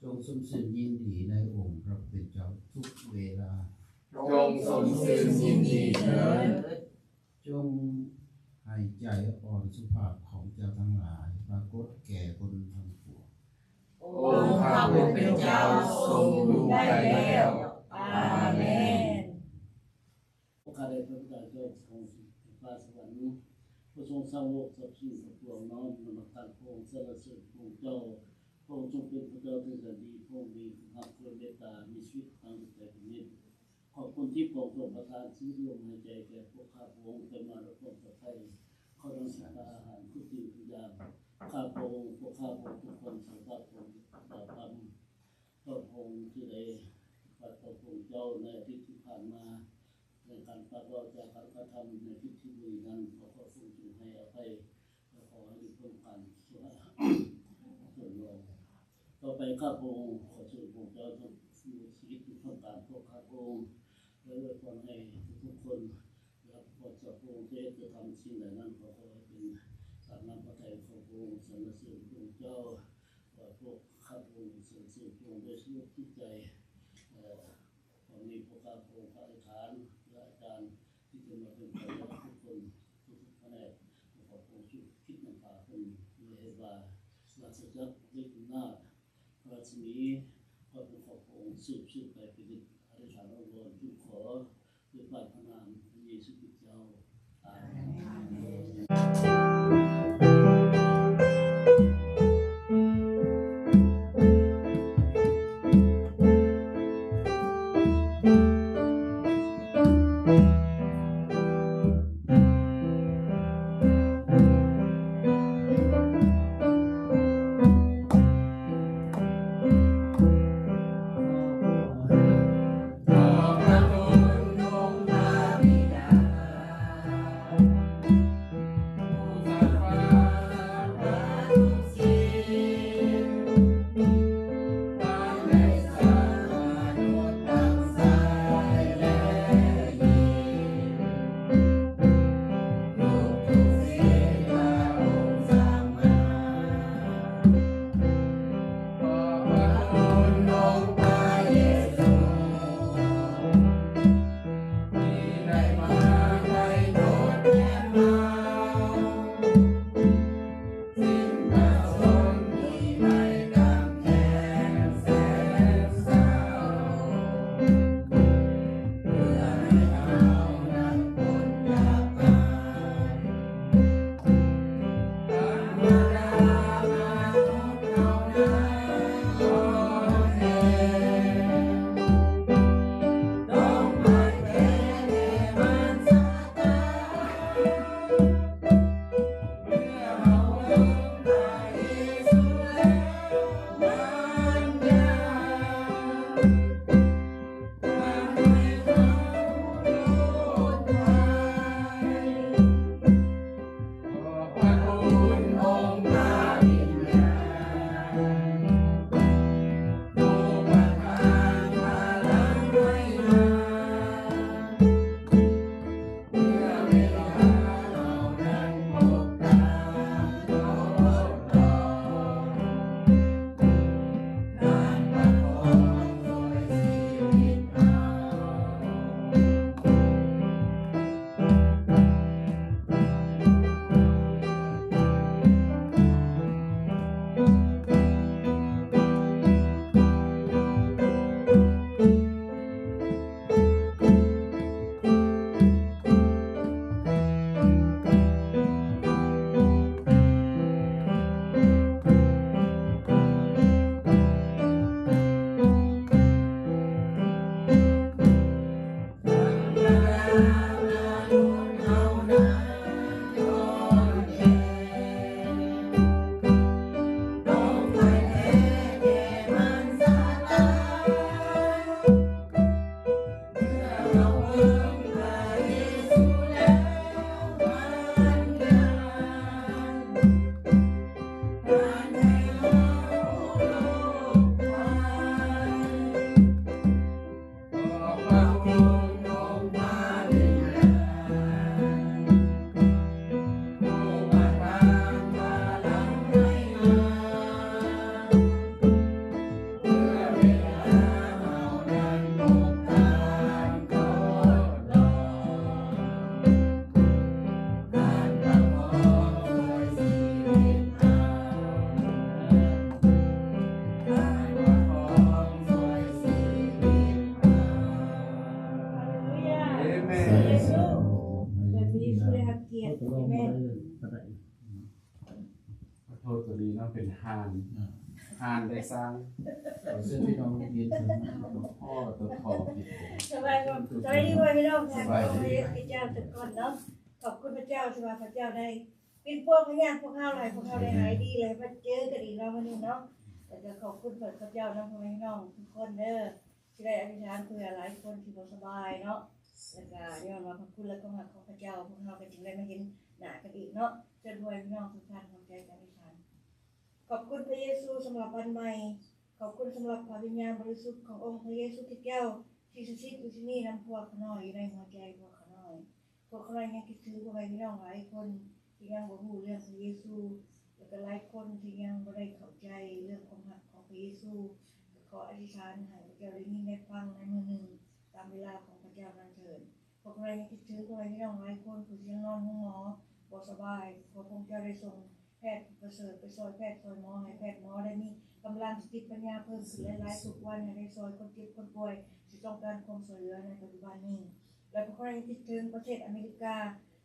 จงสมชื่นยินดีในองค์พระผู้เป็นเจ้าทุกเวลา จงสมชื่นยินดีเถิด จงให้ใจอ่อนสุภาพของเจ้าทั้งหลายปรากฏแก่คนทั้งปวง องค์พระผู้เป็นเจ้าทรงอยู่ใกล้แล้ว อาเมน ข้าแต่พระบิดาเจ้าของฟ้าสวรรค์ พระสงฆ์สาวกสัพย์สิ่งทั้งปวงน้อมนมัสการพระองค์ สรรเสริญพระองค์เจ้า พระองค์ทรงเป็นพระเจ้าที่แสนดี พระองค์มีความรัก ความเมตตา มีชีวิตตั้งแต่เป็นนิจ ขอบคุณที่พระองค์ทรงประทานชีวิตลมหายใจแก่พวกข้าพระองค์ แต่มาด้วยความปลอดภัย ขอดังสัตตาอาหารทุกสิ่งทุกอย่าง ข้าพระองค์ พวกข้าพระองค์ทุกคน สังฆาพระองค์ ต่อพระองค์ที่ได้ปฏิบัติต่อพระองค์เจ้าในอาทิตย์ที่ผ่านมา ในการปากวาจา การกระทำในอาทิตย์ที่ผ่านมานั้น ขอพระองค์ทรงให้อภัย และขอให้ได้พ้นการส่วนรอง ต่อไปข้าพระองค์ขอเชิญพระองค์เจ้าทรงสถิตอยู่ท่ามกลางพวกข้าพระองค์ และอวยพรให้ทุกๆคน และพระเจ้าพระองค์จะกระทำสิ่งใดนั้น ขอขอให้เป็นตามน้ำพระทัยของพระองค์ สรรเสริญพระองค์เจ้า ขอพวกข้าพระองค์สรรเสริญพระองค์ด้วยชีวิตจิตใจ เอ่อ วันนี้พวกข้าพระองค์อธิษฐานเพื่ออาจารย์ที่จะมาเป็นพยานทุกคน ทุกๆแผนก ขอพระองค์ทรงคิดนำพาคนด้วยเหตุว่าราชจักรฤทธิ์อำนาจ พระราชมี ขอพระองค์ ขอพระองค์สืบ สืบไปเป็นนิจ อธิษฐานอ้อนวอนทูลขอ ด้วยพระนามพระเยซูคริสต์เจ้า อาเมน ໂທດຕົວນີ້ເນາະ ເປັນຫ່ານ ອ່າ ຫ່ານໄດ້ສ້າງ ຂໍເຊີນພີ່ນ້ອງເຮັດ ຂໍຕົວຂໍຜິດ ສະບາຍດີ ສະບາຍດີພໍ່ແມ່ພີ່ນ້ອງ ສະບາຍດີ ຂອບພະເຈົ້າທຸກຄົນເນາະ ຂອບຄຸນພະເຈົ້າທີ່ວ່າພະເຈົ້າໄດ້ປິ່ນປົວພະຍານພວກເຮົາ ໃຫ້ພວກເຮົາໄດ້ຫາຍດີ ແລະ ມາເຈີກັນອີກເນາະ ມື້ນີ້ເນາະ ແລ້ວກໍຂອບຄຸນພະເຈົ້ານຳພໍ່ແມ່ພີ່ນ້ອງທຸກຄົນເດີ ທີ່ໄດ້ອະທິຖານເພື່ອຫຼາຍຄົນທີ່ບໍ່ສະບາຍເນາະ ແລ້ວກະຍ້ອນວ່າພະຄຸນ ແລະ ຄວາມຮັກຂອງພະເຈົ້າ ພວກເຮົາກໍຈຶ່ງໄດ້ມາເຫັນໜ້າກັນອີກເນາະ ເຊີນພໍ່ແມ່ພີ່ນ້ອງທຸກທ່ານ ຮ່ວມໃຈກັນອະທິຖານ. ຂອບຄຸນພະເຢຊູສຳລັບວັນໃໝ່ ຂອບຄຸນສຳລັບພະວິນຍານບໍລິສຸດຂອງອົງພະເຢຊູຄຣິດເຈົ້າ ທີ່ສະຖິດຢູ່ທີ່ນີ້ນຳພວກຂ້ານ້ອຍ ຢູ່ໃນຫົວໃຈພວກຂ້ານ້ອຍ. ພວກຂ້ານ້ອຍຍັງຄິດເຖິງພໍ່ແມ່ພີ່ນ້ອງຫຼາຍຄົນທີ່ຍັງບໍ່ຮູ້ເລື່ອງພະເຢຊູ ແລະ ກໍຫຼາຍຄົນທີ່ຍັງບໍ່ໄດ້ເຂົ້າໃຈເລື່ອງຄວາມຮັກຂອງພະເຢຊູ ກໍຂໍອະທິຖານໃຫ້ພະເຈົ້າໄດ້ຍິນໄດ້ຟັງໃນມື້ໜຶ່ງ ຕາມເວລາຂອງພະເຈົ້ານັ້ນເທີ້ນ. ພວກຂ້ານ້ອຍຍັງຄິດເຖິງພໍ່ແມ່ພີ່ນ້ອງຫຼາຍຄົນຜູ້ທີ່ຍັງນອນໂຮງໝໍບໍ່ສະບາຍ ຂໍພະອົງເຈົ້າໄດ້ສົ່ງແພດປະເສີດໄປຊ່ອຍແພດຊ່ອຍໝໍ ໃຫ້ແພດໝໍໄດ້ມີກຳລັງສະຕິປັນຍາເພີ່ມຂຶ້ນຫຼາຍໆທຸກວັນ ໃຫ້ໄດ້ຊ່ອຍຄົນເຈັບຄົນປ່ວຍທີ່ຕ້ອງການຄວາມຊ່ວຍເຫຼືອໃນປັດຈຸບັນນີ້. ແລະ ພວກຂ້ານ້ອຍຍັງຄິດເຖິງປະເທດອາເມລິກາ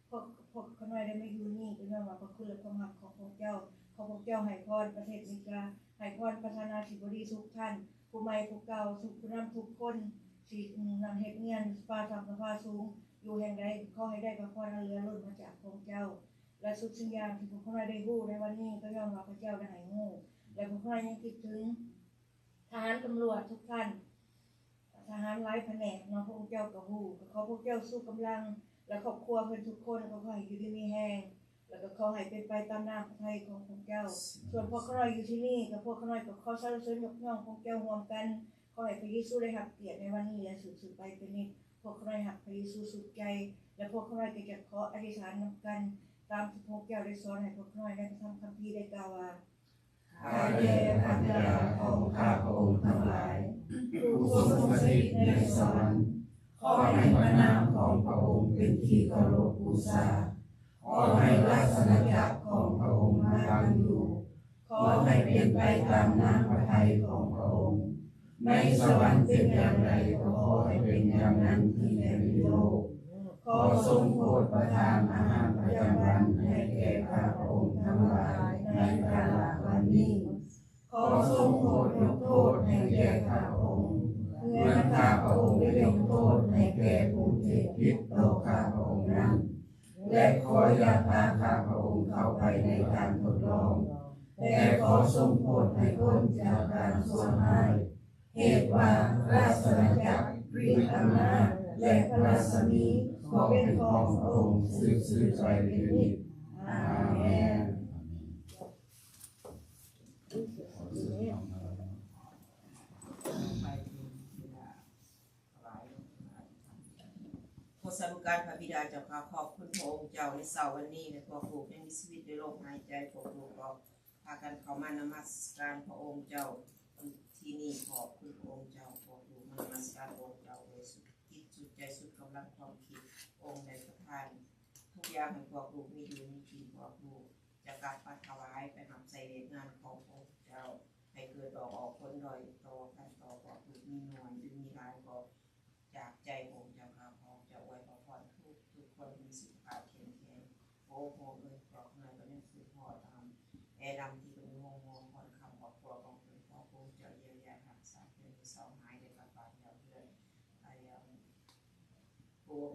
ພວກ ພວກຂ້ານ້ອຍໄດ້ມາຢູ່ນີ້ ກໍຍ້ອນວ່າພະຄຸນ ແລະ ຄວາມຮັກຂອງພວກເຈົ້າ ຂໍພວກເຈົ້າໃຫ້ພອນປະເທດອາເມລິກາ ໃຫ້ພອນປະທານາທິບໍດີທຸກທ່ານ ຜູ້ໃໝ່ຜູ້ເກົ່າ ທຸກຜູ້ນຳທຸກຄົນ ທີ່ນຳເຮັດວຽກຢູ່ສະພາຕ່ຳສະພາສູງ ຢູ່ແຫ່ງໃດ ຂໍໃຫ້ໄດ້ພະພອນອັນເຫຼືອລົ້ນມາຈາກພະອົງເຈົ້າ ແລະ ທຸກສິ່ງຢ່າງທີ່ພວກຂ້ານ້ອຍໄດ້ຮູ້ໃນວັນນີ້ ກໍຍ້ອນວ່າພະເຈົ້າໄດ້ໃຫ້ຮູ້ ແລະ ພວກຂ້ານ້ອຍຍັງຄິດເຖິງ ທະຫານຕຳຫຼວດທຸກທ່ານ ທະຫານຫຼາຍພະແນກເນາະ ພະອົງເຈົ້າກໍຮູ້ ກໍຂໍພວກເຈົ້າຊູກຳລັງ ແລະ ຄອບຄົວເພິ່ນທຸກຄົນ ກໍຂໍໃຫ້ຢູ່ດີມີແຮງ ແລະ ກໍຂໍໃຫ້ເປັນໄປຕາມນ້ຳພະໄທຂອງພະເຈົ້າ. ສ່ວນພວກຂ້ານ້ອຍຢູ່ທີ່ນີ້ ກໍພວກຂ້ານ້ອຍກໍຂໍສັນລະເສີນຍົກຍ້ອງພະເຈົ້າຮ່ວມກັນ ຂໍໃຫ້ພະເຢຊູໄດ້ຮັບກຽດໃນວັນນີ້ ແລະ ສືບໆໄປເປັນນິດ. ພວກຂ້ານ້ອຍຮັກພະເຢຊູສຸດໃຈ ແລະ ພວກຂ້ານ້ອຍກໍຈະຂໍອະທິຖານນຳກັນ ຕາມທີ່ພະເຈົ້າໄດ້ສອນໃຫ້ພວກຂ້ານ້ອຍໃນພະທຳຄຳພີໄດ້ກ່າວວ່າ ຂ້າແດ່ພະບິດາຂອງຂ້າພະອົງທັງຫຼາຍ ຜູ້ຊົງສະຖິດໃນສະຫວັນ, ຂໍໃຫ້ພະນາມຂອງພະອົງເປັນທີ່ເຄົາລົບບູຊາ, ຂໍໃຫ້ລາຊະອານາຈັກຂອງພະອົງມາຕັ້ງຢູ່, ຂໍໃຫ້ເປັນໄປຕາມນ້ຳພະໄທຂອງພະອົງ, ໃນສະຫວັນເປັນຢ່າງໃດ ກໍຂໍໃຫ້ເປັນຢ່າງນັ້ນທີ່ແທ້ຢູ່ໂລກ. ຂໍຊົງໂປດປະທານອາຫານປະຈຳວັນໃຫ້ແກ່ຂ້າພະອົງທັງຫຼາຍໃນແຕ່ລະວັນນີ້. ຂໍຊົງໂປດຍົກໂທດໃຫ້ແກ່ຂ້າພະອົງ ເໝືອນຂ້າພະອົງໄດ້ຍົກໂທດໃຫ້ແກ່ຜູ້ທີ່ຜິດຕໍ່ຂ້າພະອົງນັ້ນ, ແລະ ຂໍຢ່າພາຂ້າພະອົງເຂົ້າໄປໃນການທົດລອງ, ແຕ່ຂໍຊົງໂປດໃຫ້ພົ້ນຈາກການຊົ່ວຮ້າຍ. ເຫດວ່າລາຊະອານາຈັກ, ລິດອຳນາດ ແລະ ພະລາຊະມີ ກໍເປັນຂອງພະອົງສືບໆໄປເປັນນິດ. ອາເມນ. ຂໍສາທຸການພະບິດາເຈົ້າຂ້າ, ຂອບຄຸນພະອົງເຈົ້າໃນເຊົ້າວັນນີ້ ໃນພວກລູກຍັງມີຊີວິດ ໄດ້ລົມຫາຍໃຈ, ພວກລູກກໍ ພາກັນເຂົ້າມານະມັດສະການພະອົງເຈົ້າທີ່ນີ້. ຂອບຄຸນພະອົງເຈົ້າ, ພວກລູກມານະມັດສະການພະອົງເຈົ້າໂດຍສຸດຈິດສຸດໃຈສຸດກຳລັງຄວາມຄິດ. ພະອົງໄດ້ປະທານທຸກຢ່າງໃຫ້ພວກລູກມີຢູ່ມີກິນ, ພວກລູກຈະກັບມາຖວາຍໄປຮັບໃຊ້ວຽກງານຂອງພະອົງເຈົ້າ ໃຫ້ເກີດດອກອອກຜົນດ້ອຍຕໍ່ກັນຕໍ່. ພວກລູກມີໜ້ອຍຫຼືມີຫຼາຍກໍ ຈາກໃຈຂອງເຈົ້າຂ້າ, ຂໍເຈົ້າອວຍພະພອນທຸກໆຄົນມີສຸຂະພາບເຂັ້ມແຂງ. ໂອ້ ພະອົງເອີຍ, ພວກຂ້ານ້ອຍກໍຍັງສືບຮອດຕາມແອດຳທີ່ເພິ່ນຢູ່ໂຮງໝໍພອນຄຳຄອບຄົວຂອງເພິ່ນ, ຂໍພະອົງເຈົ້າຢຽວຢາຮັກສາເພິ່ນໃຫ້ເຊົາຫາຍ ໄດ້ກັບບ້ານກັບເຮືອນໄປ. ພະອົງ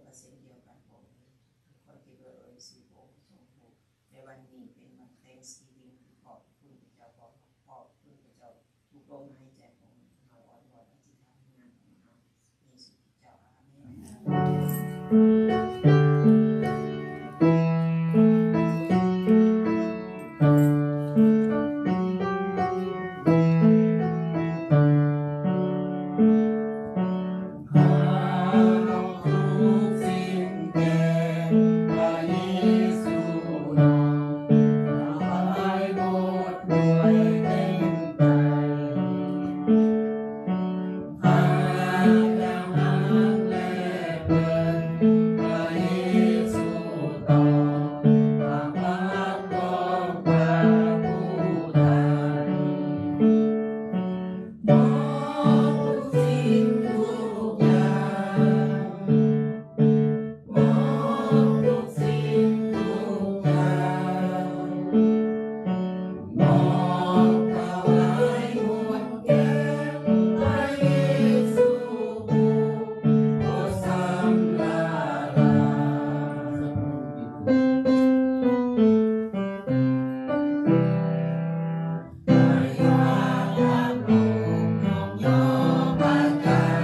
ກໍເຊັ່ນດຽວກັນ, ພະອົງເອີຍ, ທຸກຄົນທີ່ເບີດໂອຍຊື່ພະອົງຊົງຮູ້ ໃນວັນນີ້ເປັນວັນ Thanksgiving ທີ່ຂອບຄຸນພະເຈົ້າ, ຂອບ ຂອບຄຸນພະເຈົ້າ ທຸກລົມຫາຍໃຈຂອງເຮົາ, ອ້ອນວອນອະທິຖານນາມຂອງພະເຈົ້າ. ເຢຊູຄຣິດເຈົ້າ. ອາເມນ. ພະເຈົ້າ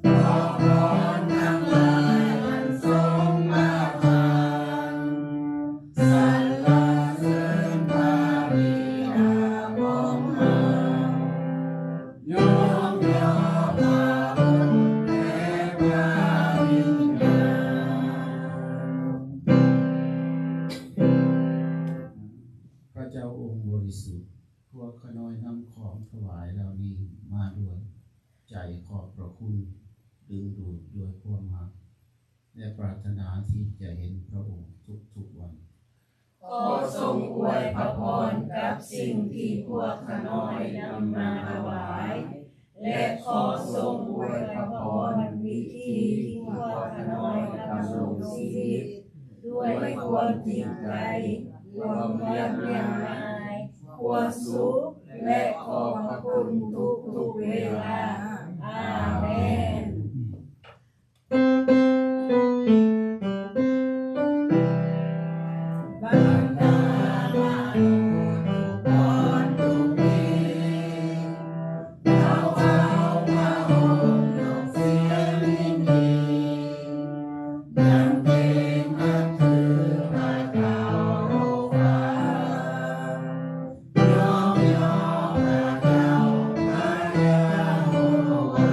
ຂໍພອນທັງຫຼາຍອັນຊົງປະທານ ສັນລະເສີນພະບິດາຂອງເຮົາ ຍ້ອງຍໍພະບຸດ ແລະ ພະວິນຍານ. ພະເຈົ້າອົງບໍລິສຸດ, ພວກຂ້ານ້ອຍນຳຂອງຖວາຍເຫຼົ່ານີ້ມາດ້ວຍໃຈຂອບພະຄຸນ, ດຶງດູດດ້ວຍຄວາມຮັກ ແລະ ປາດຖະໜາທີ່ຈະເຫັນພະອົງທຸກໆວັນ. ຂໍຊົງອວຍພະພອນກັບສິ່ງທີ່ພວກຂ້ານ້ອຍນຳມາຖວາຍ ແລະ ຂໍຊົງອວຍພະພອນວິທີທີ່ພວກຂ້ານ້ອຍດຳລົງຊີວິດດ້ວຍຄວາມຈິງໃຈ, ຄວາມຮຽບງ່າຍ, ຄວາມສຸກ ແລະ ຂອບພະຄຸນທຸກໆເວລາ. ອາເມນ. ບັນດາມະນຸດທຸກຄົນທຸກທີ່ ເຈົ້າເອົາຜ້າຫົ່ມນົກສຽງຍິນດີ ຍັນເກງນັບຖືພະເຈົ້າໂລກາ ຍ້ອງຍໍພະເຈົ້າພະຍາໂຮວາ.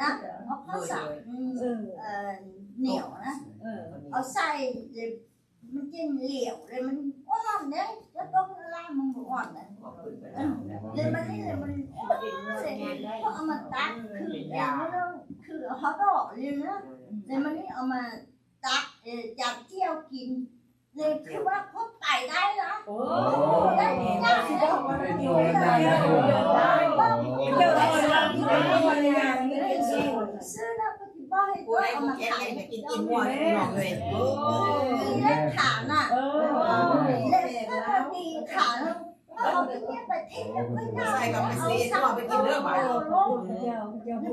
ນະ ເອົາເຂົ້າສານ ເອີ ເອີ ໜຽວນະ ເອີ ເອົາໃສ່ ແລ້ວມັນຈຶ່ງຫຼຽວ ແລ້ວມັນອ່ອນເດ້ ແລ້ວຕົ້ມລະລາຍມັນບໍ່ອ່ອນນະ ເອີ ແລ້ວບັດນີ້ແລ້ວມັນ ເອີ ເອົາມາຕັກ ຄື ເອີ ຄືເຮົາດອກນີ້ນະ ແລ້ວບັດນີ້ເອົາມາ ຕັກ ເອີ ຈາກຈຽວກິນ ເລີຍຄືວ່າຄົນໄປໄດ້ລະ ໂອ້ ໄດ້ກິນໄດ້ ເຈົ້າ ຊື້ແລ້ວກໍຊິບໍ່ໃຫ້ຕົວເອົາມາຂາຍ ກິນອີ່ມ ເອີ ແລະຂານະ ເອີ ແລະຂານະ ເຮົາໄປເກັບໄປເທ ໃສ່ກັບໄປຊື້ຕົວໄປກິນເດີບາດ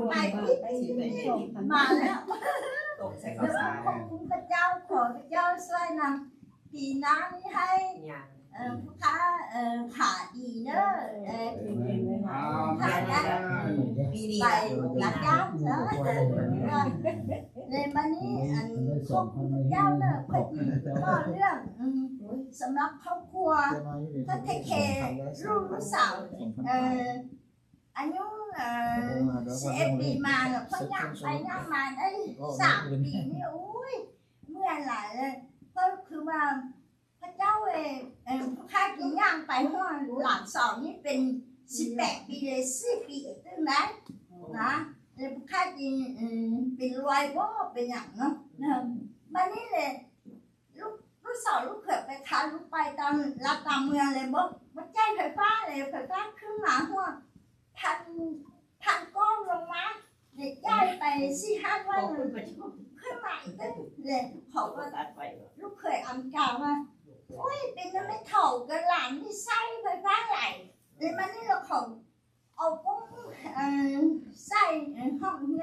ໄປກິນ ມາແລ້ວ ຕົກໃສ່ເຂົ້າສານ ຂອບຄຸນພະເຈົ້າ ຂໍພະເຈົ້າຊ່ວຍນຳ ປີໜ້ານີ້ໃຫ້ ເອີ ຜູ້ຄ້າ ເອີ ຂາຍດີເດີ ເອີ ອາເມນ ປີນີ້ໄປລັດຍາດເດີ ແລ້ວບັດນີ້ ອັນ ຂອບຄຸນພະເຈົ້າເດີ ເພິ່ນກໍເລື່ອງ ອືມ ສຳລັບຄອບຄົວ ເພິ່ນເທຄແຄລູກສາວ ເອີ ອາຍຸ ເອີ ສິບເອັດປີມາ ແລ້ວເພິ່ນຍ່າງໄປຍ່າງມາໄດ້ສາມປີນີ້ ໂອ້ຍ ເມື່ອຍຫຼາຍເລີຍ ກໍຄືວ່າ ພະເຈົ້າເອີຍ ເອີ ພວກຂ້າກິນຍ່າງໄປຮອດຫຼານສອງນີ້ເປັນສິບແປດປີເລີຍ ສີ່ປີຕື່ມໄດ້ນະ ແລ້ວພວກຂ້າກິນ ເອີ ເປັນລວຍບໍ່ເປັນຫຍັງເນາະ ບັດນີ້ເລີຍ ລູກ ລູກສາວລູກເຂີຍໄປ ພາລູກໄປຕາມລັດຕາມເມືອງເລີຍ ບໍ່ ບໍ່ແຈ້ງໄຟຟ້າເລີຍ ໄຟຟ້າຂຶ້ນມາຮອດ ພັນ ພັນກ້ອນລົງມາ ໄດ້ຈ່າຍໄປສີ່ຫ້າຮ້ອຍ ຂຶ້ນມາອີກເດ້ ແລ້ວເຂົາກໍ ລູກເຂີຍອຳກ່າວວ່າ ໂອ້ຍ ເປັນນຳແມ່ເຖົ້າກັບຫຼານນີ້ໃຊ້ໄຟຟ້າຫຼາຍ ແລ້ວມານີ້ລະເຂົາເອົາກົງ ເອີ ໃສ່ ເອີ ຫ້ອງເຮືອ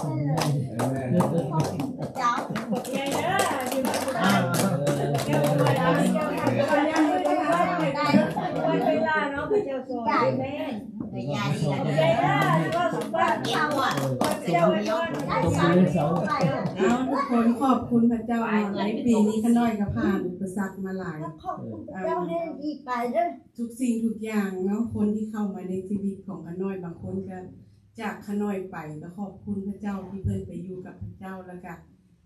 ຂອບໃຈເດີ ຢູ່ນຳພະເຈົ້າ ເຈົ້າອວຍເວລາເນາະ ພະເຈົ້າຊ່ວຍ ແມ່ນ ຂອບໃຈເດີ ເຈົ້າອວຍພອນ ເອົາ ທຸກຄົນຂອບຄຸນພະເຈົ້າເນາະ ໃນປີນີ້ຂ້ານ້ອຍກໍຜ່ານອຸປະສັກມາຫຼາຍ ເອີ ທຸກສິ່ງທຸກຢ່າງເນາະ ຄົນທີ່ເຂົ້າມາໃນຊີວິດຂອງຂ້ານ້ອຍ ບາງຄົນກໍຈາກຂ້ານ້ອຍໄປ ກໍຂອບຄຸນພະເຈົ້າທີ່ເພິ່ນໄປຢູ່ກັບພະເຈົ້າ ແລ້ວກໍ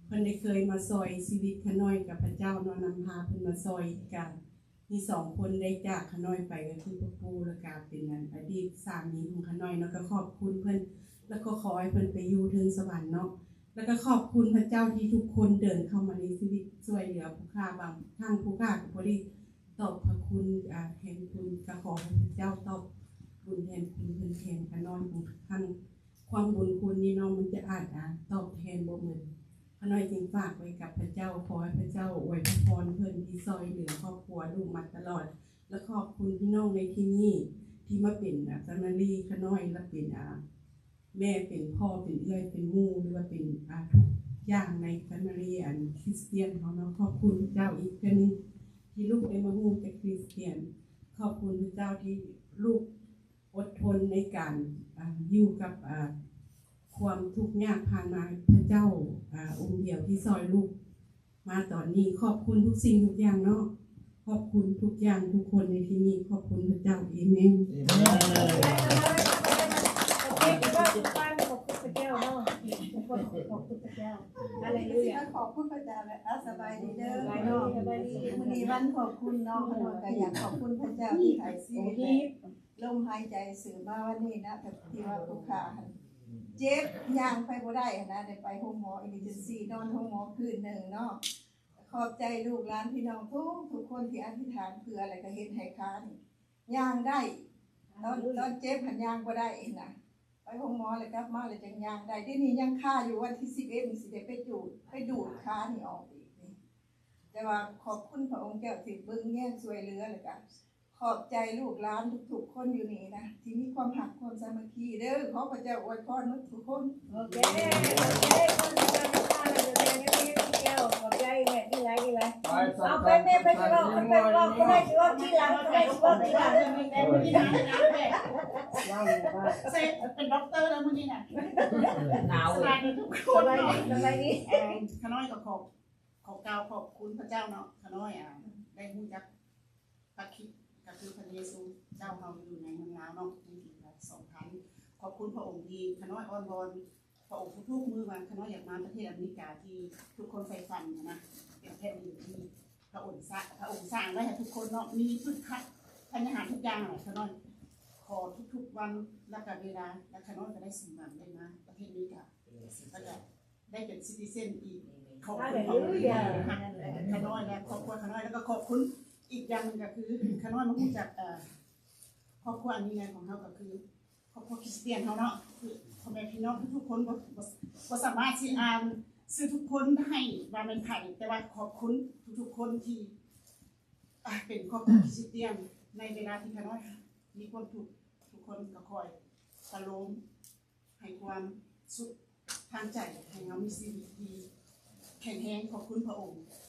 ເພິ່ນໄດ້ເຄີຍມາຊ່ອຍຊີວິດຂ້ານ້ອຍກັບພະເຈົ້າເນາະ ນຳພາເພິ່ນມາຊ່ອຍ ກໍມີສອງຄົນໄດ້ຈາກຂ້ານ້ອຍໄປ ກໍຄືພໍ່ປູ່ ແລ້ວກໍເປັນອັນອະດີດສາມີຂອງຂ້ານ້ອຍເນາະ ກໍຂອບຄຸນເພິ່ນ ແລ້ວກໍຂໍໃຫ້ເພິ່ນໄປຢູ່ເທິງສະຫວັນເນາະ ແລ້ວກໍຂອບຄຸນພະເຈົ້າທີ່ທຸກຄົນເດີນເຂົ້າມາໃນຊີວິດ ຊ່ວຍເຫຼືອຜູ້ຂ້າ ບາງຄັ້ງຜູ້ຂ້າກໍບໍ່ໄດ້ ຕອບພະຄຸນ ອາ ແທນຄຸນ ກໍຂໍໃຫ້ພະເຈົ້າຕອບບຸນແທນຄຸນເພິ່ນແທນຂ້ານ້ອຍ ທັງຄວາມບຸນຄຸນນີ້ເນາະ ມັນຈະອາດ ອາ ຕອບແທນບໍ່ໝົດ ຂ້ານ້ອຍຈຶ່ງຝາກໄວ້ກັບພະເຈົ້າ ຂໍໃຫ້ພະເຈົ້າອວຍພະພອນເພິ່ນທີ່ຊ່ອຍເຫຼືອຄອບຄົວລູກມາຕະຫຼອດ ແລະ ຂອບຄຸນພີ່ນ້ອງໃນທີ່ນີ້ທີ່ມາເປັນ ອາ ແຟມິລີຂ້ານ້ອຍ ແລະ ເປັນ ອາ ແມ່ເປັນພໍ່ເປັນເອື້ອຍເປັນໝູ່ ຫຼືວ່າເປັນ ອາ ທຸກຢ່າງໃນແຟມິລີອັນຄຣິສຕຽນເຮົາເນາະ ຂອບຄຸນພະເຈົ້າອີກເທື່ອໜຶ່ງທີ່ລູກໄດ້ມາຮູ້ຈັກຄຣິສຕຽນ ຂອບຄຸນພະເຈົ້າທີ່ລູກອົດທົນໃນການ ອາ ຢູ່ກັບ ອາ ຄວາມທຸກຍາກຜ່ານມາ ພະເຈົ້າ ອາ ອົງດຽວທີ່ຊ່ອຍລູກ ມາຕອນນີ້ ຂອບຄຸນທຸກສິ່ງທຸກຢ່າງເນາະ ຂອບຄຸນທຸກຢ່າງທຸກຄົນໃນທີ່ນີ້ ຂອບຄຸນພະເຈົ້າ ເອເມນ ເອເມນ ຂອບຄຸນພະເຈົ້າເນາະ ຂອບຄຸນພະເຈົ້າ ຮາເລລູຢາ ຂອບຄຸນພະເຈົ້າ ແລະ ອາ ສະບາຍດີເດີ ສະບາຍດີ ມື້ນີ້ວັນຂອບຄຸນເນາະ ຂ້ານ້ອຍກໍຢາກຂອບຄຸນພະເຈົ້າທີ່ໃຫ້ຊີວິດ ແລະ ລົມຫາຍໃຈສືບມາວັນນີ້ນະ ທີ່ວ່າຜູ້ຂ້າເຈັບຍ່າງໄປບໍ່ໄດ້ຫັ້ນນະ ໄດ້ໄປໂຮງໝໍ ເອເມເຈີນຊີ ນອນໂຮງໝໍຄືນໜຶ່ງເນາະ ຂອບໃຈລູກຫຼານພີ່ນ້ອງທຸກໆຄົນທີ່ອະທິຖານເພື່ອ ແລ້ວກໍເຮັດໃຫ້ຂານີ້ຍ່າງໄດ້. ຕອນ ຕອນເຈັບຫັ້ນຍ່າງບໍ່ໄດ້ຫັ້ນນະ ໄປໂຮງໝໍແລ້ວກັບມາແລ້ວຈັ່ງຍ່າງໄດ້. ດຽວນີ້ຍັງຄາຢູ່ ວັນທີສິບເອັດນີ້ຊິໄດ້ໄປຈູດ ໄປດູດຂານີ້ອອກອີກນີ້. ແຕ່ວ່າຂອບຄຸນພະອົງເຈົ້າທີ່ເບິ່ງແຍງຊ່ວຍເຫຼືອ ແລ້ວກະ ຂອບໃຈລູກຫຼານທຸກໆຄົນຢູ່ນີ້ນະ ທີ່ມີຄວາມຮັກຄວາມສາມັກຄີເດີ. ຂໍພະເຈົ້າອວຍພອນໝົດທຸກຄົນ. ໂອເຄ ໂອເຄ ຂອບໃຈແມ່ ດີແລ້ວ ດີແລ້ວ. ເອົາໄປແມ່ ໄປຊິເວົ້າ ໄປເວົ້າ ຜູ້ໃດຊິເວົ້າທີຫຼັງ ຜູ້ໃດຊິເວົ້າທີຫຼັງ. ເຊັດ ເປັນດັອກເຕີແລ້ວມື້ນີ້ນະ. ສະບາຍດີທຸກຄົນເນາະ. ຂ້ານ້ອຍກໍຂໍ ຂໍກ່າວຂອບຄຸນພະເຈົ້າເນາະ. ຂ້ານ້ອຍ ອາ ໄດ້ຮູ້ຈັກ ພະຄຣິດ ກໍຄືພະເຢຊູເຈົ້າເຮົາຢູ່ໃນເມືອງລາວເນາະ ໃນປີສອງພັນ. ຂອບຄຸນພະອົງທີ່ຂ້ານ້ອຍອ້ອນວອນພະອົງທຸກໆມື້ວ່າ ຂ້ານ້ອຍຢາກມາປະເທດອາເມລິກາທີ່ທຸກຄົນໃຝ່ຝັນນະ ເປັນແຜ່ນດິນທີ່ພະອົງສ້າງ ພະອົງສ້າງໄວ້ໃຫ້ທຸກຄົນເນາະ ມີພືດຜັກ ທານອາຫານທຸກຢ່າງ. ຂ້ານ້ອຍຂໍທຸກໆວັນ ແລ້ວກະເວລາ ແລ້ວຂ້ານ້ອຍກໍໄດ້ສົມຫວັງໄດ້ມາປະເທດອາເມລິກາ ແລ້ວກະ ໄດ້ເປັນຊິຕິເຊັນອີກ. ຂອບຄຸນພະອົງທີ່ຮັກຂ້ານ້ອຍ ແລະ ຄອບຄົວຂ້ານ້ອຍ ແລ້ວກໍຂອບຄຸນອີກຢ່າງໜຶ່ງກໍຄື ຂ້ານ້ອຍມາຮູ້ຈັກ ເອີ ຄອບຄົວອັນຍິ່ງໃຫຍ່ຂອງເຮົາ ກໍຄືຄອບຄົວຄຣິສຕຽນເຮົາເນາະ. ຄືພໍ່ແມ່ພີ່ນ້ອງທຸກໆຄົນ ບໍ່ ບໍ່ ບໍ່ສາມາດຊິອ່ານຊື່ທຸກຄົນໄດ້ວ່າແມ່ນໃຜ ແຕ່ວ່າຂອບຄຸນທຸກໆຄົນທີ່ ອາ ເປັນຄອບຄົວຄຣິສຕຽນ. ໃນເວລາທີ່ຂ້ານ້ອຍມີຄວາມທຸກ ທຸກຄົນກໍຄອຍປະໂລມ ໃຫ້ຄວາມສຸກທາງໃຈ ໃຫ້ເຮົາມີຊີວິດທີ່ແຂງແຮງ. ຂອບຄຸນພະອົງ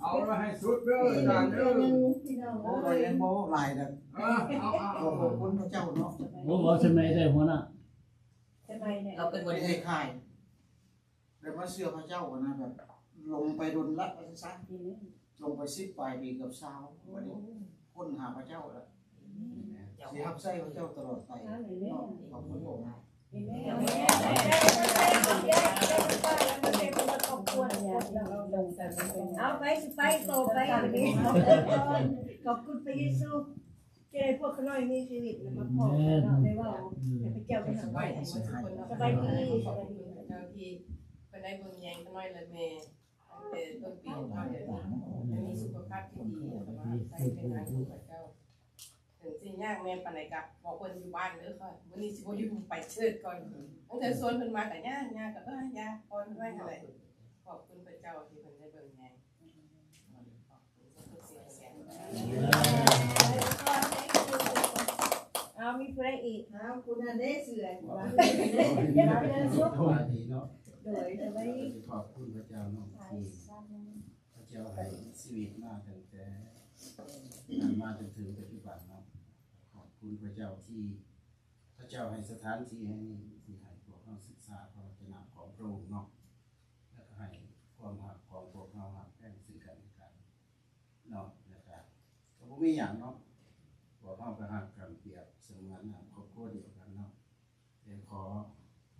ເອົາລະໃຫ້ສຸດເດີອາຈານເດີ. ໂອ້ຍ ຍັງບໍ່ຫຼາຍດອກ. ເອີ ເອົາ ເອົາ ເອົາ ຂອບຄຸນພະເຈົ້າເນາະ. ໂອ້ ເວົ້າສະໄໝໄດ້ຫົວໜ້າ. ສະໄໝນີ້ ເຮົາເປັນບໍ່ໄດ້ຂາຍ ແຕ່ມາເຊື່ອພະເຈົ້າຫັ້ນນະ ແບບຫຼົງໄປດົນລະວ່າຊັ້ນຊະ. ລົງໄປສິບປາຍປີ ເກືອບຊາວ ບັດນີ້ຄົ້ນຫາພະເຈົ້າລະ ຊິຮັບໃຊ້ພະເຈົ້າຕະຫຼອດໄປເນາະ. ຂອບຄຸນພະອົງ. ເອົາໄປ ຊິໄປຕໍ່ໄປບັດນີ້. ຂອບຄຸນພະເຢຊູ ທີ່ໃຫ້ພວກຂ້ານ້ອຍມີຊີວິດ ແລ້ວມາພໍ້ກັນເນາະ ໄດ້ເວົ້າໃຫ້ພະເຈົ້າໄດ້ຮັບໄປ. ສະບາຍດີ ຂອບຄຸນພະເຈົ້າທີ່ເພິ່ນໄດ້ເບິ່ງແຍງຂ້ານ້ອຍ ແລະ ແມ່ ຕັ້ງແຕ່ຕົ້ນປີຮອດດຽວນີ້ ໃຫ້ມີສຸຂະພາບທີ່ດີ ແລ້ວກໍຮັບໃຊ້ວຽກງານຂອງພະເຈົ້າ. ເຖິງຊິຍາກແມ່ນປານໃດກໍບອກເພິ່ນຢູ່ບ້ານເດີຂ້ອຍ ມື້ນີ້ຊິບໍ່ຢູ່ ໄປເຊີດກ່ອນ. ຕັ້ງແຕ່ຊວນເພິ່ນມາກໍຍາກ ຍາກກໍເອີ ຍາກ ປ່ອຍເພິ່ນໄວ້ຫັ້ນແຫຼະ. ຂອບຄຸນພະເຈົ້າທີ່ເພິ່ນໄດ້ເບິ່ງແຍງ. ເອົາ ມີຜູ້ໃດອີກ? ເອົາ ຜູ້ນັ້ນເດ້ ເສືອ ສະບາຍດີເນາະ. ໂດຍ ສະບາຍດີ. ຂອບຄຸນພະເຈົ້າເນາະ ທີ່ພະເຈົ້າໃຫ້ຊີວິດມາຕັ້ງແຕ່ນັ້ນມາຈົນເຖິງປັດຈຸບັນເນາະ. ຂອບຄຸນພະເຈົ້າທີ່ພະເຈົ້າໃຫ້ສະຖານທີ່ແຫ່ງນີ້ ທີ່ໃຫ້ພວກເຮົາສຶກສາພະວະຈະນະຂອງພະອົງເນາະ ແລ້ວກໍໃຫ້ຄວາມຮັກຂອງພວກເຮົາຮັກແພງຊຶ່ງກັນແລະກັນ ເນາະ ແລ້ວກະ ກໍບໍ່ມີຫຍັງເນາະ ພວກເຮົາກໍຮັກກັນປຽບສະເໝືອນຄອບຄົວດຽວກັນເນາະ. ແຕ່ຂໍ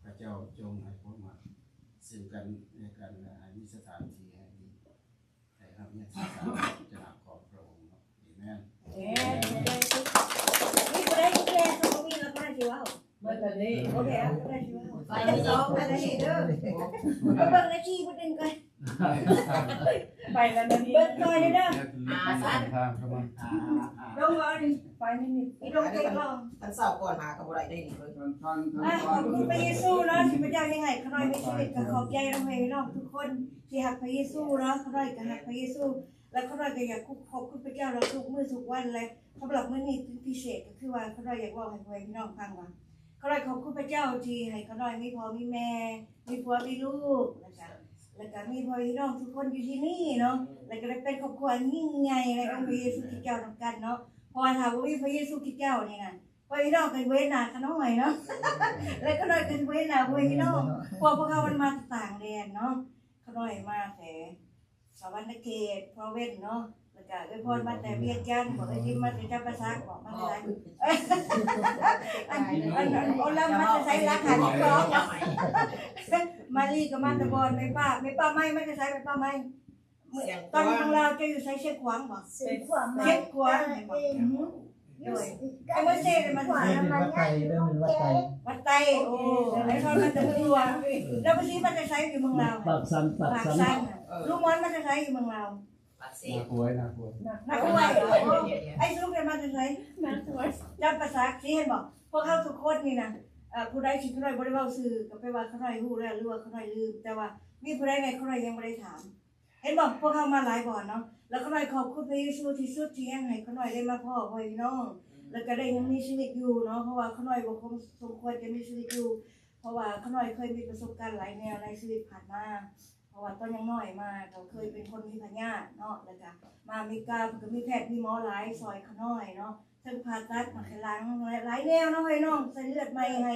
ພະເຈົ້າຈົ່ງໃຫ້ຄວາມຮັກຊຶ່ງກັນແລະກັນ ແລະ ໃຫ້ມີສະຖານທີ່ໃຫ້ໄດ້ຮັບເມດຕາຈາກພະເຈົ້າຂອງພະອົງເນາະ. ເອເມນ. ເອເມນ. ມີຜູ້ໃດແຊ ບໍ່ມີແລ້ວ ບໍ່ໄດ້ຊິເວົ້າ. ເບິດແລ້ວເດ້. ໂອເຄ ເອົາ ບໍ່ໄດ້ຊິເວົ້າ. ໄປສອງໄປແລ້ວເດີ. ໄປເບິ່ງນາທີຜູ້ໜຶ່ງກ່ອນ. ໄປແລ້ວນະ ເບິດກ່ອນເດີ. ອ່າ ຊັ້ນ ລົງກ່ອນ. ໄປນີ້ ອີ່ດົງເຕັກລອງ. ຄັນເຊົ້າກ່ອນຫາກໍບໍ່ໄດ້ເດ້ນີ້ເບິ່ງ. ອ່າ ຂອບຄຸນພະເຢຊູເນາະ ທີ່ພະເຈົ້າຍັງໃຫ້ຂ້ານ້ອຍມີຊີວິດ. ກໍຂອບໃຈນຳແມ່ພີ່ນ້ອງທຸກຄົນທີ່ຮັກພະເຢຊູເນາະ. ຂ້ານ້ອຍກໍຮັກພະເຢຊູ ແລະ ຂ້ານ້ອຍກໍຢາກຂອບຄຸນພະເຈົ້າເນາະ ທຸກມື້ທຸກວັນ. ແລະ ສຳລັບມື້ນີ້ເປັນພິເສດ ກໍຄືວ່າຂ້ານ້ອຍຢາກເວົ້າໃຫ້ພໍ່ແມ່ພີ່ນ້ອງຟັງວ່າ ຂ້ານ້ອຍຂອບຄຸນພະເຈົ້າທີ່ໃຫ້ຂ້ານ້ອຍມີພໍ່ມີແມ່ ມີຜົວມີລູກ ແລ້ວກະ ແລ້ວກະມີພໍ່ແມ່ພີ່ນ້ອງທຸກຄົນຢູ່ທີ່ນີ້ເນາະ ແລ້ວກະໄດ້ເປັນຄອບຄົວອັນຍິ່ງໃຫຍ່ໃນອົງພະເຢຊູຄຣິສເຈົ້ານຳກັນເນາະ. ເພາະວ່າຖ້າບໍ່ມີພະເຢຊູຄຣິສເຈົ້ານີ້ນະ ພໍ່ແມ່ພີ່ນ້ອງກໍຊິບໍ່ເຫັນໜ້າຂ້ານ້ອຍເນາະ ແລະ ຂ້ານ້ອຍກໍຊິບໍ່ເຫັນໜ້າພໍ່ແມ່ພີ່ນ້ອງ ເພາະວ່າພວກເຮົາມັນມາຈາກຕ່າງແດນເນາະ. ຂ້ານ້ອຍມາແຕ່ສະຫວັນນະເຂດ ພຣະວິນເນາະ ແລ້ວກະເອື້ອຍພອນມາແຕ່ວຽງຈັນ ບອກເອື້ອຍທິມມາແຕ່ຈຳປາສັກ ບອກມາແຕ່ຫຼາຍ ອັນ ອັນ ອັນ ໂອລຳມາແຕ່ໄສ ຫຼັກຫ້າສິບສອງ ມາລີກໍມາແຕ່ບ່ອນ ແມ່ປ້າ ແມ່ປ້າໄມມາແຕ່ໄສ ແມ່ປ້າໄມ? ຕອນຢູ່ເມືອງລາວເຈົ້າຢູ່ໃສ ຊຽງຂວາງບໍ່? ຊຽງຂວາງ ຊຽງຂວາງ ເອີ ໂດຍ ໄອ້ໂມເຊໄດ້ມາແຕ່ໃສ? ວັດໄຕ ເດີ ວັດໄຕ ວັດໄຕ ໂອ້ ໄອ້ພອນມາແຕ່ເມືອງຫຼວງ ແລ້ວບໍ່ຊິມາແຕ່ໃສຢູ່ເມືອງລາວ? ປາກຊັນ ປາກຊັນ ປາກຊັນ ເອີ ລຸງມອນມາແຕ່ໃສຢູ່ເມືອງລາວ? ປາກເຊ ນາກວຍ ນາກວຍ ນາກວຍ ໂອ້ ໄອ້ສຸກໄດ້ມາແຕ່ໃສ? ນາກວຍ ຈຳປາສັກ ຊິເຫັນບໍ່? ພວກເຮົາທຸກຄົນນີ້ນະ ເອີ ຜູ້ໃດທີ່ຂ້ານ້ອຍບໍ່ໄດ້ເວົ້າຊື່ ກໍແປວ່າຂ້ານ້ອຍຮູ້ແລ້ວ ຫຼືວ່າຂ້ານ້ອຍລືມ ແຕ່ວ່າມີຜູ້ໃດແດ່ຂ້ານ້ອຍຍັງບໍ່ໄດ້ຖາມ? ເຫັນບໍ່ ພວກເຮົາມາຫຼາຍບ່ອນເນາະ ແລ້ວຂ້ານ້ອຍຂອບຄຸນພະເຢຊູທີ່ສຸດທີ່ຍັງໃຫ້ຂ້ານ້ອຍໄດ້ມາພໍ້ພໍ່ແມ່ພີ່ນ້ອງ ແລ້ວກໍໄດ້ຍັງມີຊີວິດຢູ່ເນາະ ເພາະວ່າຂ້ານ້ອຍບໍ່ຄົງສົມຄວນຈະມີຊີວິດຢູ່ ເພາະວ່າຂ້ານ້ອຍເຄີຍມີປະສົບການຫຼາຍແນວໃນຊີວິດຜ່ານມາ ເພາະວ່າຕອນຍັງນ້ອຍມາກໍເຄີຍເປັນຄົນມີພະຍາດເນາະ ແລ້ວກໍມາອາເມລິກາເພິ່ນກໍມີແພດມີໝໍຫຼາຍຊ່ອຍຂ້ານ້ອຍເນາະ ເຊິ່ງຜ່າຕັດໝາກໄຂ່ຫຼັງ ຫຼາຍແນວເນາະ ໃຫ້ນ້ອງໃສ່ເລືອດໃໝ່ໃຫ້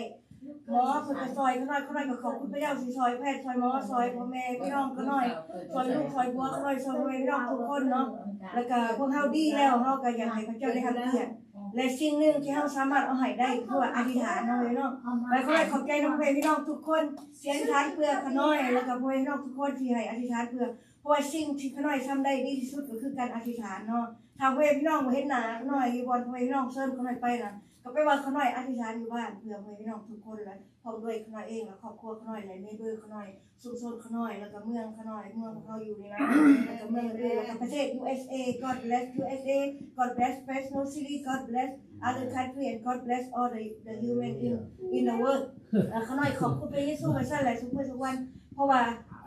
ໝໍເພິ່ນກໍຊ່ອຍຂ້ານ້ອຍ ຂ້ານ້ອຍກໍຂອບຄຸນພະເຈົ້າທີ່ຊ່ອຍແພດ ຊ່ອຍໝໍ ຊ່ອຍພໍ່ແມ່ພີ່ນ້ອງຂ້ານ້ອຍ ຊ່ອຍລູກຊ່ອຍຜົວຂ້ານ້ອຍ ຊ່ອຍພໍ່ແມ່ພີ່ນ້ອງທຸກຄົນເນາະ ແລ້ວກໍພວກເຮົາດີແລ້ວ ເຮົາກໍຢາກໃຫ້ພະເຈົ້າໄດ້ຮັບກຽດ ແລະ ສິ່ງໜຶ່ງທີ່ເຮົາສາມາດເອົາໃຫ້ໄດ້ຄືວ່າອະທິຖານເນາະ ເອີຍເນາະ ແລະ ຂໍໃຫ້ຂອບໃຈນຳພໍ່ແມ່ພີ່ນ້ອງທຸກຄົນທີ່ອະທິຖານເພື່ອຂ້ານ້ອຍ ແລ້ວກໍພໍ່ແມ່ພີ່ນ້ອງທຸກຄົນທີ່ໃຫ້ອະທິຖານເພື່ອ ເພາະວ່າສິ່ງທີ່ຂ້ານ້ອຍທຳໄດ້ດີທີ່ສຸດກໍຄືການອະທິຖານເນາະ ຖ້າພໍ່ແມ່ພີ່ນ້ອງບໍ່ເຫັນໜ້າຂ້ານ້ອຍຢູ່ບ່ອນພໍ່ແມ່ພີ່ນ້ອງເຊີນຂ້ານ້ອຍໄປນະ ກໍແປວ່າຂ້ານ້ອຍອະທິຖານຢູ່ບ້ານເພື່ອພໍ່ແມ່ພີ່ນ້ອງທຸກຄົນ ແລະ ພ້ອມດ້ວຍຂ້ານ້ອຍເອງ ແລະ ຄອບຄົວຂ້ານ້ອຍ ແລະ ເນເບີຂ້ານ້ອຍ ຊຸມຊົນຂ້ານ້ອຍ ແລ້ວກໍເມືອງຂ້ານ້ອຍ ເມືອງພວກເຮົາຢູ່ນີ້ນະ ແລ້ວກໍເມືອງອື່ນ ແລ້ວກໍປະເທດ USA God bless USA God bless Fresno City God bless other country and God bless all the the human in in the world ເອີ ຂ້ານ້ອຍຂອບຄຸນພະເຢຊູວ່າຊັ້ນແຫຼະ ທຸກມື້ທຸກວັນ ເພາະວ່າ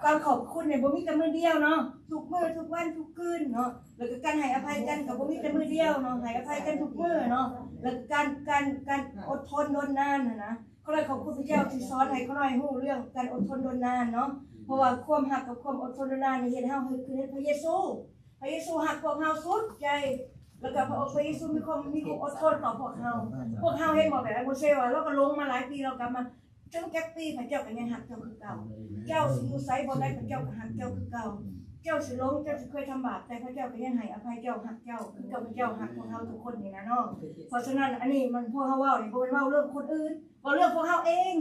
ການຂອບຄຸນນີ້ບໍ່ມີແຕ່ມື້ດຽວເນາະ ທຸກມື້ທຸກວັນທຸກຄືນເນາະ ແລ້ວກໍການໃຫ້ອະໄພກັນກໍບໍ່ມີແຕ່ມື້ດຽວເນາະ ໃຫ້ອະໄພກັນທຸກມື້ເນາະ ແລ້ວກໍການ ການ ການອົດທົນດົນນານຫັ້ນນະ ຂ້ານ້ອຍຂອບຄຸນພະເຈົ້າທີ່ສອນໃຫ້ຂ້ານ້ອຍຮູ້ເລື່ອງການອົດທົນດົນນານເນາະ ເພາະວ່າຄວາມຮັກກັບຄວາມອົດທົນດົນນານນີ້ເຮັດໃຫ້ເຮົາຄິດເຫັນພະເຢຊູ ພະເຢຊູຮັກພວກເຮົາສຸດໃຈ ແລ້ວກໍພະອົງພະເຢຊູມີຄວາມ ມີຄວາມອົດທົນຕໍ່ພວກເຮົາ ພວກເຮົາເຫັນບໍ່ ແບບໂມເຊວ່າ ລາວກໍຫຼົງມາຫຼາຍປີ ລາວກັບມາ ເຖິງຈັກປີພະເຈົ້າກໍຍັງຮັກເຈົ້າຄືເກົ່າ ເຈົ້າຊິຢູ່ໃສບ່ອນໃດພະເຈົ້າກໍຮັກເຈົ້າຄືເກົ່າ ເຈົ້າຊິຫຼົງ ເຈົ້າຊິເຄີຍທຳບາບ ແຕ່ພະເຈົ້າກໍຍັງໃຫ້ອະໄພເຈົ້າ ຮັກເຈົ້າຄືກັບພະເຈົ້າຮັກພວກເຮົາທຸກຄົນນີ້ນະເນາະ ເພາະສະນັ້ນ ອັນນີ້ມັນພວກເຮົາເວົ້ານີ້ບໍ່ແມ່ນເວົ້າເລື່ອງຄົນອື່ນ ເວົ້າເລື່ອງພວກເຮົາເອງ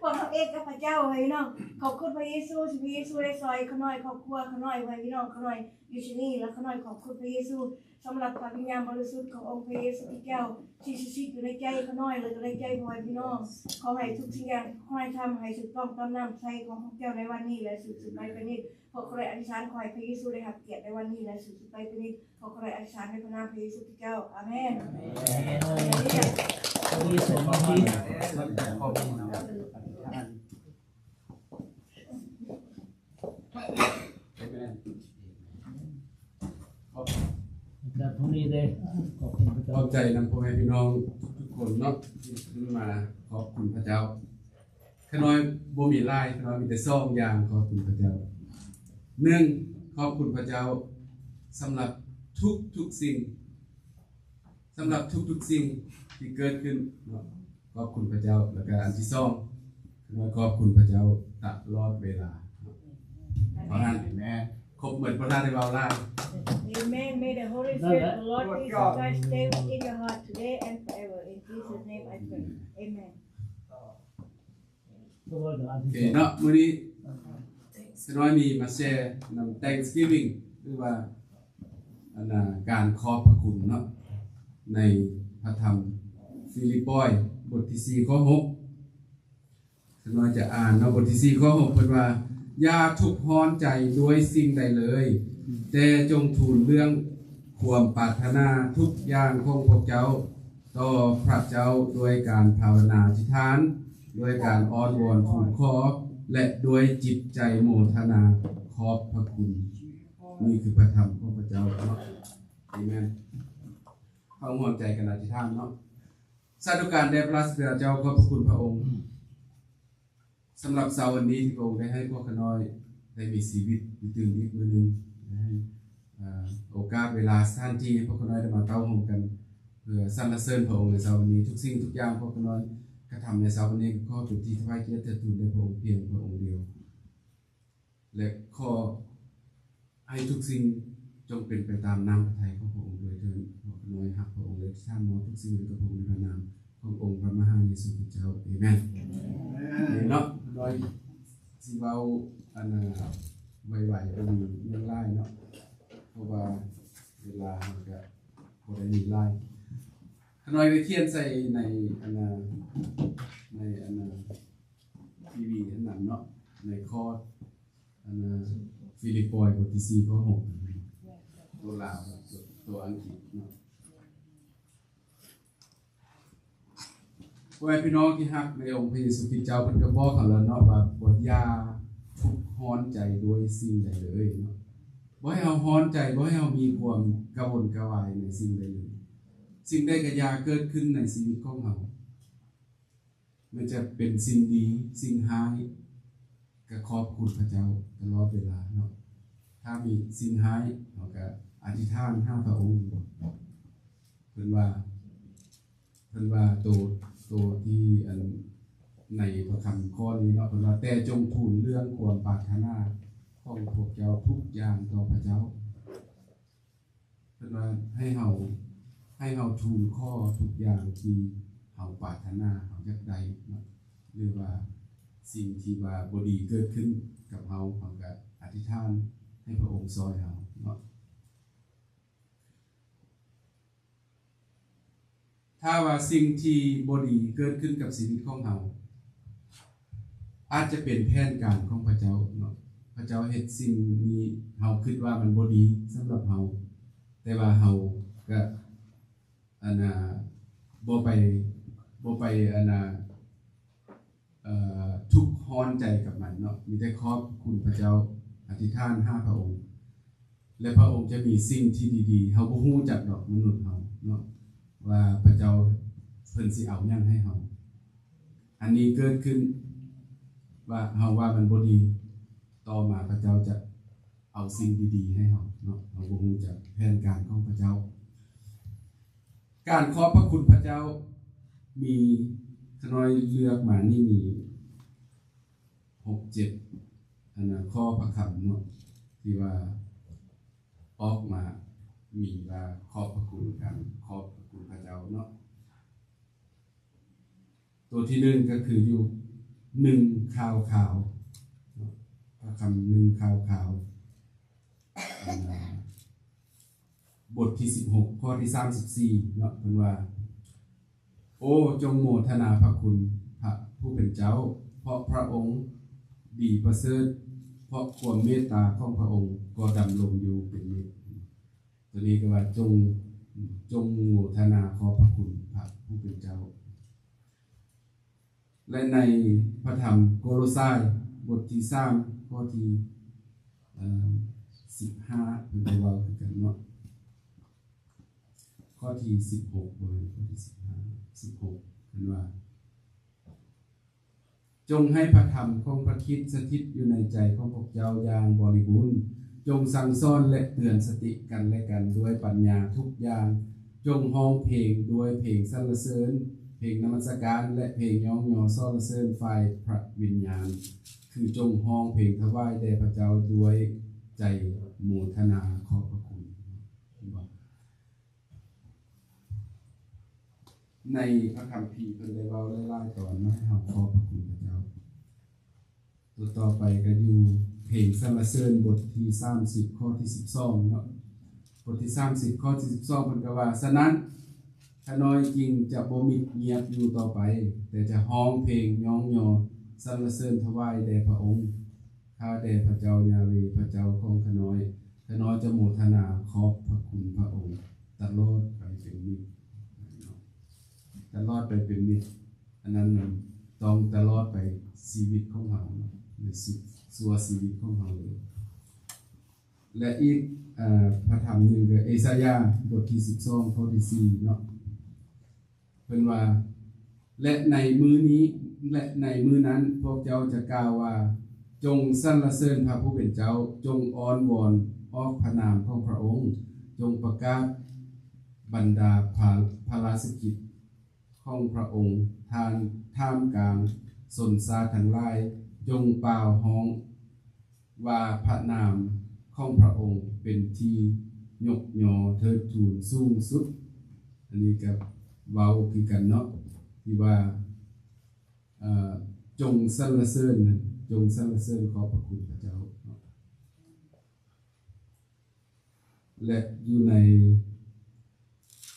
ພວກເຮົາເອງກັບພະເຈົ້າເອີຍເນາະ ຂອບຄຸນພະເຢຊູທີ່ພະເຢຊູໄດ້ຊ່ອຍຂ້ານ້ອຍ ຄອບຄົວຂ້ານ້ອຍ ພໍ່ແມ່ພີ່ນ້ອງຂ້ານ້ອຍຢູ່ທີ່ນີ້ ແລະ ຂ້ານ້ອຍຂອບຄຸນພະເຢຊູ ສຳລັບພະວິນຍານບໍລິສຸດຂອງອົງພະເຢຊູຄຣິສຕະເຈົ້າ ທີ່ສະຖິດຢູ່ໃນໃຈຂ້ານ້ອຍ ແລະ ກໍໃນໃຈພໍ່ແມ່ພີ່ນ້ອງ ຂໍໃຫ້ທຸກສິ່ງຢ່າງທີ່ຂ້ານ້ອຍທຳໃຫ້ຖືກຕ້ອງຕາມນ້ຳໃສຂອງພະເຈົ້າໃນວັນນີ້ ແລະ ສືບໄປເປັນນິດ ເພາະຂ້ານ້ອຍອະທິຖານ ຂໍໃຫ້ພະເຢຊູໄດ້ຮັບກຽດໃນວັນນີ້ ແລະ ສືບໄປເປັນນິດ ເພາະຂ້ານ້ອຍອະທິຖານໃນພະນາມພະເຢຊູຄຣິສຕະເຈົ້າ ອາເມນ. ຂອບໃຈນຳພໍ່ແມ່ພີ່ນ້ອງທຸກໆຄົນເນາະ ທີ່ມາຂອບຄຸນພະເຈົ້າ. ຂ້ານ້ອຍບໍ່ມີຫຼາຍ ຂ້ານ້ອຍມີແຕ່ສອງຢ່າງ ຂອບຄຸນພະເຈົ້າ. ໜຶ່ງ ຂອບຄຸນພະເຈົ້າສຳລັບທຸກໆສິ່ງ ສຳລັບທຸກໆສິ່ງທີ່ເກີດຂຶ້ນເນາະ ຂອບຄຸນພະເຈົ້າ ແລ້ວກະອັນທີສອງ ຂ້ານ້ອຍຂອບຄຸນພະເຈົ້າຕະຫຼອດເວລາເນາະ. ເທົ່ານັ້ນ ແມ່ນ ຄົບໝົດ ບໍ່ທັນໄດ້ເວົ້າຫຼາຍ. Amen. May the Holy Spirit of the Lord Jesus Christ stay in your heart today and forever. In Jesus' name I pray. Amen. ໂອເຄເນາະ ມື້ນີ້ຂ້ານ້ອຍມີມາແຊນຳ Thanksgiving ຫຼືວ່າ ອັນນ່າ ການຂອບພະຄຸນເນາະ ໃນພະທຳຟີລິບປອຍ ບົດທີສີ່ ຂໍ້ຫົກ ຂ້ານ້ອຍຈະອ່ານເນາະ ບົດທີສີ່ ຂໍ້ຫົກ ເພິ່ນວ່າ ຢ່າທຸກຮ້ອນໃຈດ້ວຍສິ່ງໃດເລີຍ ແຕ່ຈົ່ງທູນເລື່ອງຄວາມປາດຖະໜາທຸກຢ່າງຂອງພວກເຈົ້າ ຕໍ່ພະເຈົ້າດ້ວຍການພາວະນາອະທິຖານ, ດ້ວຍການອ້ອນວອນທູນຂໍ ແລະ ດ້ວຍຈິດໃຈໂມທະນາຂອບພະຄຸນ. ນີ້ຄືພະທຳຂອງພະເຈົ້າເນາະ. ອາເມນ. ເຮົາຮ່ວມໃຈກັນອະທິຖານເນາະ. ສາທຸການແດ່ພະລາຊະບິດາເຈົ້າ, ຂອບພະຄຸນພະອົງ. ສຳລັບເຊົ້າວັນນີ້ທີ່ພະອົງໄດ້ໃຫ້ພວກຂ້ານ້ອຍໄດ້ມີຊີວິດຢູ່ຕື່ມອີກມື້ໜຶ່ງ, ໄດ້ໃຫ້ ເອີ ໂອກາດເວລາສະຖານທີ່ໃຫ້ພວກຂ້ານ້ອຍໄດ້ມາເຕົ້າໂຮມກັນ ເພື່ອສັນລະເສີນພະອົງໃນເຊົ້າວັນນີ້. ທຸກສິ່ງທຸກຢ່າງພວກຂ້ານ້ອຍກະທຳໃນເຊົ້າວັນນີ້ ກໍຂໍເປັນທີ່ຖວາຍກຽດເທິດທູນແດ່ພະອົງພຽງພະອົງດຽວ ແລະ ຂໍໃຫ້ທຸກສິ່ງ ຈົ່ງເປັນໄປຕາມນ້ຳພະໄທຂອງພະອົງດ້ວຍເທີ້ນ. ຂ້ານ້ອຍຮັກພະອົງ ແລະ ອະທິຖານມອບທຸກສິ່ງໃຫ້ກັບພະອົງ ໃນພະນາມຂອງອົງພະມະຫາເຢຊູຄຣິສເຈົ້າ. ເອແມ່ນ. ເນາະ ນ້ອຍຊິເວົ້າອັນນ່າໄວໆ ບໍ່ມີຫຍັງຫຼາຍເນາະ ເພາະວ່າເວລາເຮົາກະບໍ່ໄດ້ມີຫຼາຍ. ຂ້ານ້ອຍໄດ້ຂຽນໃສ່ໃນອັນນ່າ ໃນອັນນ່າ ທີວີຫັ້ນນຳເນາະ ໃນຂໍ້ອັນນ່າ ຟີລິບປອຍ ບົດທີສີ່ ຂໍ້ຫົກ ໂຕລາວ ໂຕອັງກິດເນາະ. ພໍ່ແມ່ພີ່ນ້ອງທີ່ຮັກໃນອົງພະເຢຊູຄຣິສເຈົ້າ ເພິ່ນກໍບອກເຮົາແລ້ວເນາະວ່າ ບໍ່ ຢ່າທຸກຮ້ອນໃຈດ້ວຍສິ່ງໃດເລີຍເນາະ. ບໍ່ໃຫ້ເຮົາຮ້ອນໃຈ ບໍ່ໃຫ້ເຮົາມີຄວາມກະວົນກະວາຍໃນສິ່ງໃດເລີຍ. ສິ່ງໃດກໍຢ່າເກີດຂຶ້ນໃນຊີວິດຂອງເຮົາ ແມ່ນຈະເປັນສິ່ງດີ ສິ່ງຮ້າຍ ກໍຂອບຄຸນພະເຈົ້າຕະຫຼອດເວລາເນາະ. ຖ້າມີສິ່ງຮ້າຍ ເຮົາກໍອະທິຖານຫາພະອົງ. ເພິ່ນວ່າ ເພິ່ນວ່າໂຕ ໂຕທີ່ອັນ ໃນພະຄຳຂໍ້ນີ້ເນາະ ເພິ່ນວ່າ ແຕ່ຈົ່ງທູນເລື່ອງຄວາມປາດຖະໜາຂອງພວກເຈົ້າທຸກຢ່າງຕໍ່ພະເຈົ້າ. ເພິ່ນວ່າໃຫ້ເຮົາ ໃຫ້ເຮົາທູນຂໍທຸກຢ່າງທີ່ເຮົາປາດຖະໜາ ເຮົາຢາກໄດ້ເນາະ ຫຼືວ່າສິ່ງທີ່ວ່າບໍ່ດີເກີດຂຶ້ນກັບເຮົາ ເຮົາກໍອະທິຖານໃຫ້ພະອົງຊ່ອຍເຮົາເນາະ. ຖ້າວ່າສິ່ງທີ່ບໍ່ດີເກີດຂຶ້ນກັບຊີວິດຂອງເຮົາ ອາດຈະເປັນແຜນການຂອງພະເຈົ້າເນາະ. ພະເຈົ້າເຮັດສິ່ງນີ້ ເຮົາຄິດວ່າມັນບໍ່ດີສຳລັບເຮົາ ແຕ່ວ່າເຮົາກະ ອັນນ່າ ບໍ່ໄປ ບໍ່ໄປ ອັນນ່າ ເອີ ທຸກຮ້ອນໃຈກັບມັນເນາະ. ມີແຕ່ຂອບຄຸນພະເຈົ້າ ອະທິຖານຫາພະອົງ ແລະ ພະອົງຈະມີສິ່ງທີ່ດີໆ. ເຮົາບໍ່ຮູ້ຈັກດອກ ມະນຸດເຮົາເນາະ ວ່າພະເຈົ້າເພິ່ນຊິເອົາຫຍັງໃຫ້ເຮົາ. ອັນນີ້ເກີດຂຶ້ນວ່າ ເຮົາວ່າມັນບໍ່ດີ ຕໍ່ມາພະເຈົ້າຈະເອົາສິ່ງດີໆໃຫ້ເຮົາເນາະ. ເຮົາບໍ່ຮູ້ຈັກແຜນການຂອງພະເຈົ້າ. ການຂອບພະຄຸນພະເຈົ້າມີ ຂ້ານ້ອຍເລືອກມານີ້ມີຫົກເຈັດ ອັນນ່າ ຂໍ້ພະຄຳເນາະ ທີ່ວ່າອອກມາ ມີວ່າຂອບພະຄຸນ ການຂອບພະຄຸນພະເຈົ້າເນາະ. ໂຕທີໜຶ່ງກໍຄືຢູ່ ໜຶ່ງຂ່າວຂາວເນາະ ພະຄຳ ໜຶ່ງຂ່າວຂາວ ອັນນ່າ ບົດທີສິບຫົກ ຂໍ້ທີສາມສິບສີ່ເນາະ ເພິ່ນວ່າ ໂອ້ ຈົ່ງໂມທະນາພະຄຸນພະຜູ້ເປັນເຈົ້າ ເພາະພະອົງດີປະເສີດ ເພາະຄວາມເມດຕາຂອງພະອົງກໍດຳລົງຢູ່ເປັນນິດ. ໂຕນີ້ກໍວ່າ ຈົ່ງ ຈົ່ງໂມທະນາຂອບພະຄຸນພະຜູ້ເປັນເຈົ້າ. ແລະ ໃນພະທຳໂກໂລຊາຍ ບົດທີສາມ ຂໍ້ທີ ເອີ ສິບຫ້າ ເພິ່ນໄດ້ເວົ້າຄືກັນເນາະ ຂໍ້ທີສິບຫົກ ບໍ່ແມ່ນ ຂໍ້ທີສິບຫ້າ ສິບຫົກ ເພິ່ນວ່າ ຈົ່ງໃຫ້ພະທຳຂອງພະຄຣິດສະຖິດຢູ່ໃນໃຈຂອງພວກເຈົ້າຢ່າງບໍລິບູນ. ຈົ່ງສັ່ງສອນ ແລະ ເຕືອນສະຕິກັນ ແລະ ກັນດ້ວຍປັນຍາທຸກຢ່າງ. ຈົ່ງຮ້ອງເພງດ້ວຍເພງສັນລະເສີນ, ເພງນະມັດສະການ ແລະ ເພງຍ້ອງຍໍສັນລະເສີນຝ່າຍພະວິນຍານ, ຄືຈົ່ງຮ້ອງເພງຖວາຍແດ່ພະເຈົ້າດ້ວຍໃຈໂມທະນາຂອບພະຄຸນ. ເຫັນບໍ່? ໃນພະຄຳພີເພິ່ນໄດ້ເວົ້າຫຼາຍໆຕອນເນາະ ໃຫ້ເຮົາຂອບພະຄຸນພະເຈົ້າ. ຕົວຕໍ່ໄປກໍຢູ່ເພງສັນລະເສີນ ບົດທີສາມສິບ ຂໍ້ທີສິບສອງເນາະ. ບົດທີສາມສິບ ຂໍ້ທີສິບສອງ ເພິ່ນກໍວ່າ, ສະນັ້ນ ຂ້ານ້ອຍຈຶ່ງຈະບໍ່ມິດງຽບຢູ່ຕໍ່ໄປ, ແຕ່ຈະຮ້ອງເພງຍ້ອງຍໍສັນລະເສີນຖວາຍແດ່ພະອົງ. ຂ້າແດ່ພະເຈົ້າຢາເວ ພະເຈົ້າຂອງຂ້ານ້ອຍ, ຂ້ານ້ອຍຈະໂມທະນາຂອບພະຄຸນພະອົງຕະຫຼອດໄປເປັນນິດ. ຕະຫຼອດໄປເປັນນິດ, ອັນນັ້ນຕ້ອງຕະຫຼອດໄປຊີວິດຂອງເຮົາເນາະ ຫຼື ສຸດຊົ່ວຊີວິດຂອງເຮົາເລີຍ. ແລະ ອີກ ເອີ ພະທຳໜຶ່ງ ຄືເອສາຍາ ບົດທີສິບສອງ ຂໍ້ທີສີ່ເນາະ. ເພິ່ນວ່າ, ແລະ ໃນມື້ນີ້ ແລະ ໃນມື້ນັ້ນ ພວກເຈົ້າຈະກ່າວວ່າ, ຈົ່ງສັນລະເສີນພະຜູ້ເປັນເຈົ້າ, ຈົ່ງອ້ອນວອນອອກພະນາມຂອງພະອົງ, ຈົ່ງປະກາດບັນດາພະ ພະລາຊະກິດຂອງພະອົງ ທ່ານ ທ່າມກາງຊົນຊາດທັງຫຼາຍ, ຈົ່ງປ່າວຮ້ອງ ວ່າພະນາມຂອງພະອົງເປັນທີ່ ຍົກຍໍເທີດທູນສູງສຸດ. ອັນນີ້ກໍເວົ້າຄືກັນເນາະ ທີ່ວ່າ ເອີ່ ຈົ່ງສັນລະເສີນ, ຈົ່ງສັນລະເສີນຂອບພະຄຸນພະເຈົ້າເນາະ. ແລະ ຢູ່ໃນ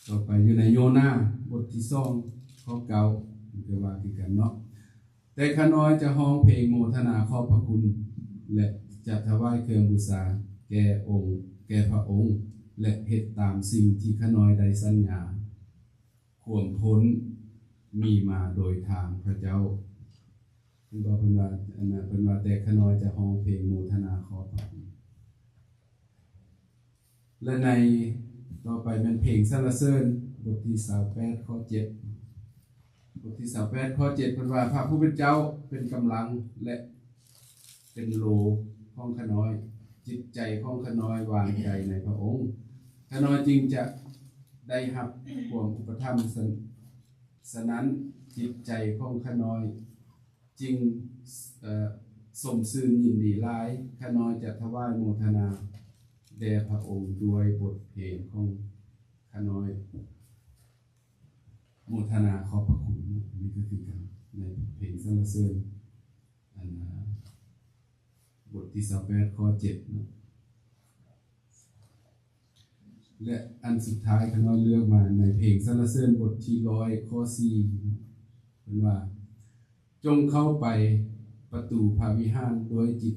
ຕໍ່ໄປຢູ່ໃນໂຍນາ ບົດທີສອງ ຂໍ້ເກົ້າ ມັນກໍວ່າຄືກັນເນາະ. ແຕ່ຂ້ານ້ອຍຈະຮ້ອງເພງໂມທະນາຂອບພະຄຸນ ແລະ ຈະຖວາຍເຄື່ອງບູຊາແກ່ອົງ, ແກ່ພະອົງ ແລະ ເຮັດຕາມສິ່ງທີ່ຂ້ານ້ອຍໄດ້ສັນຍາ ຄວາມພົ້ນມີມາໂດຍທາງພະເຈົ້າ. ເຫັນບໍ່? ເພິ່ນວ່າ ອັນນັ້ນ ເພິ່ນວ່າ ແຕ່ຂ້ານ້ອຍຈະຮ້ອງເພງໂມທະນາຂອບພະຄຸນ. ແລະ ໃນຕໍ່ໄປແມ່ນເພງສັນລະເສີນ ບົດທີຊາວແປດ ຂໍ້ເຈັດ, ບົດທີຊາວແປດ ຂໍ້ເຈັດ ເພິ່ນວ່າ ພະຜູ້ເປັນເຈົ້າເປັນກຳລັງ ແລະ ເປັນໂລ່ຂອງຂ້ານ້ອຍ, ຈິດໃຈຂອງຂ້ານ້ອຍວາງໃຈໃນພະອົງ, ຂ້ານ້ອຍຈຶ່ງຈະໄດ້ຮັບຄວາມອຸປະຖຳ. ສະ ສະນັ້ນ ຈິດໃຈຂອງຂ້ານ້ອຍ ຈຶ່ງ ເອີ່ ຊົມຊື່ນຍິນດີຫຼາຍ. ຂ້ານ້ອຍຈະຖວາຍໂມທະນາແດ່ພະອົງດ້ວຍບົດເພງຂອງຂ້ານ້ອຍ ໂມທະນາຂອບພະຄຸນເນາະ. ອັນນີ້ກໍຄືກັນ ໃນເພງສັນລະເສີນ ອັນ ອ່າ ບົດທີຊາວແປດ ຂໍ້ເຈັດເນາະ. ແລະ ອັນສຸດທ້າຍ ຂ້ານ້ອຍເລືອກມາໃນເພງສັນລະເສີນບົດທີຮ້ອຍ ຂໍ້ສີ່ ເພິ່ນວ່າ ຈົ່ງເຂົ້າໄປປະຕູພະວິຫານດ້ວຍຈິດ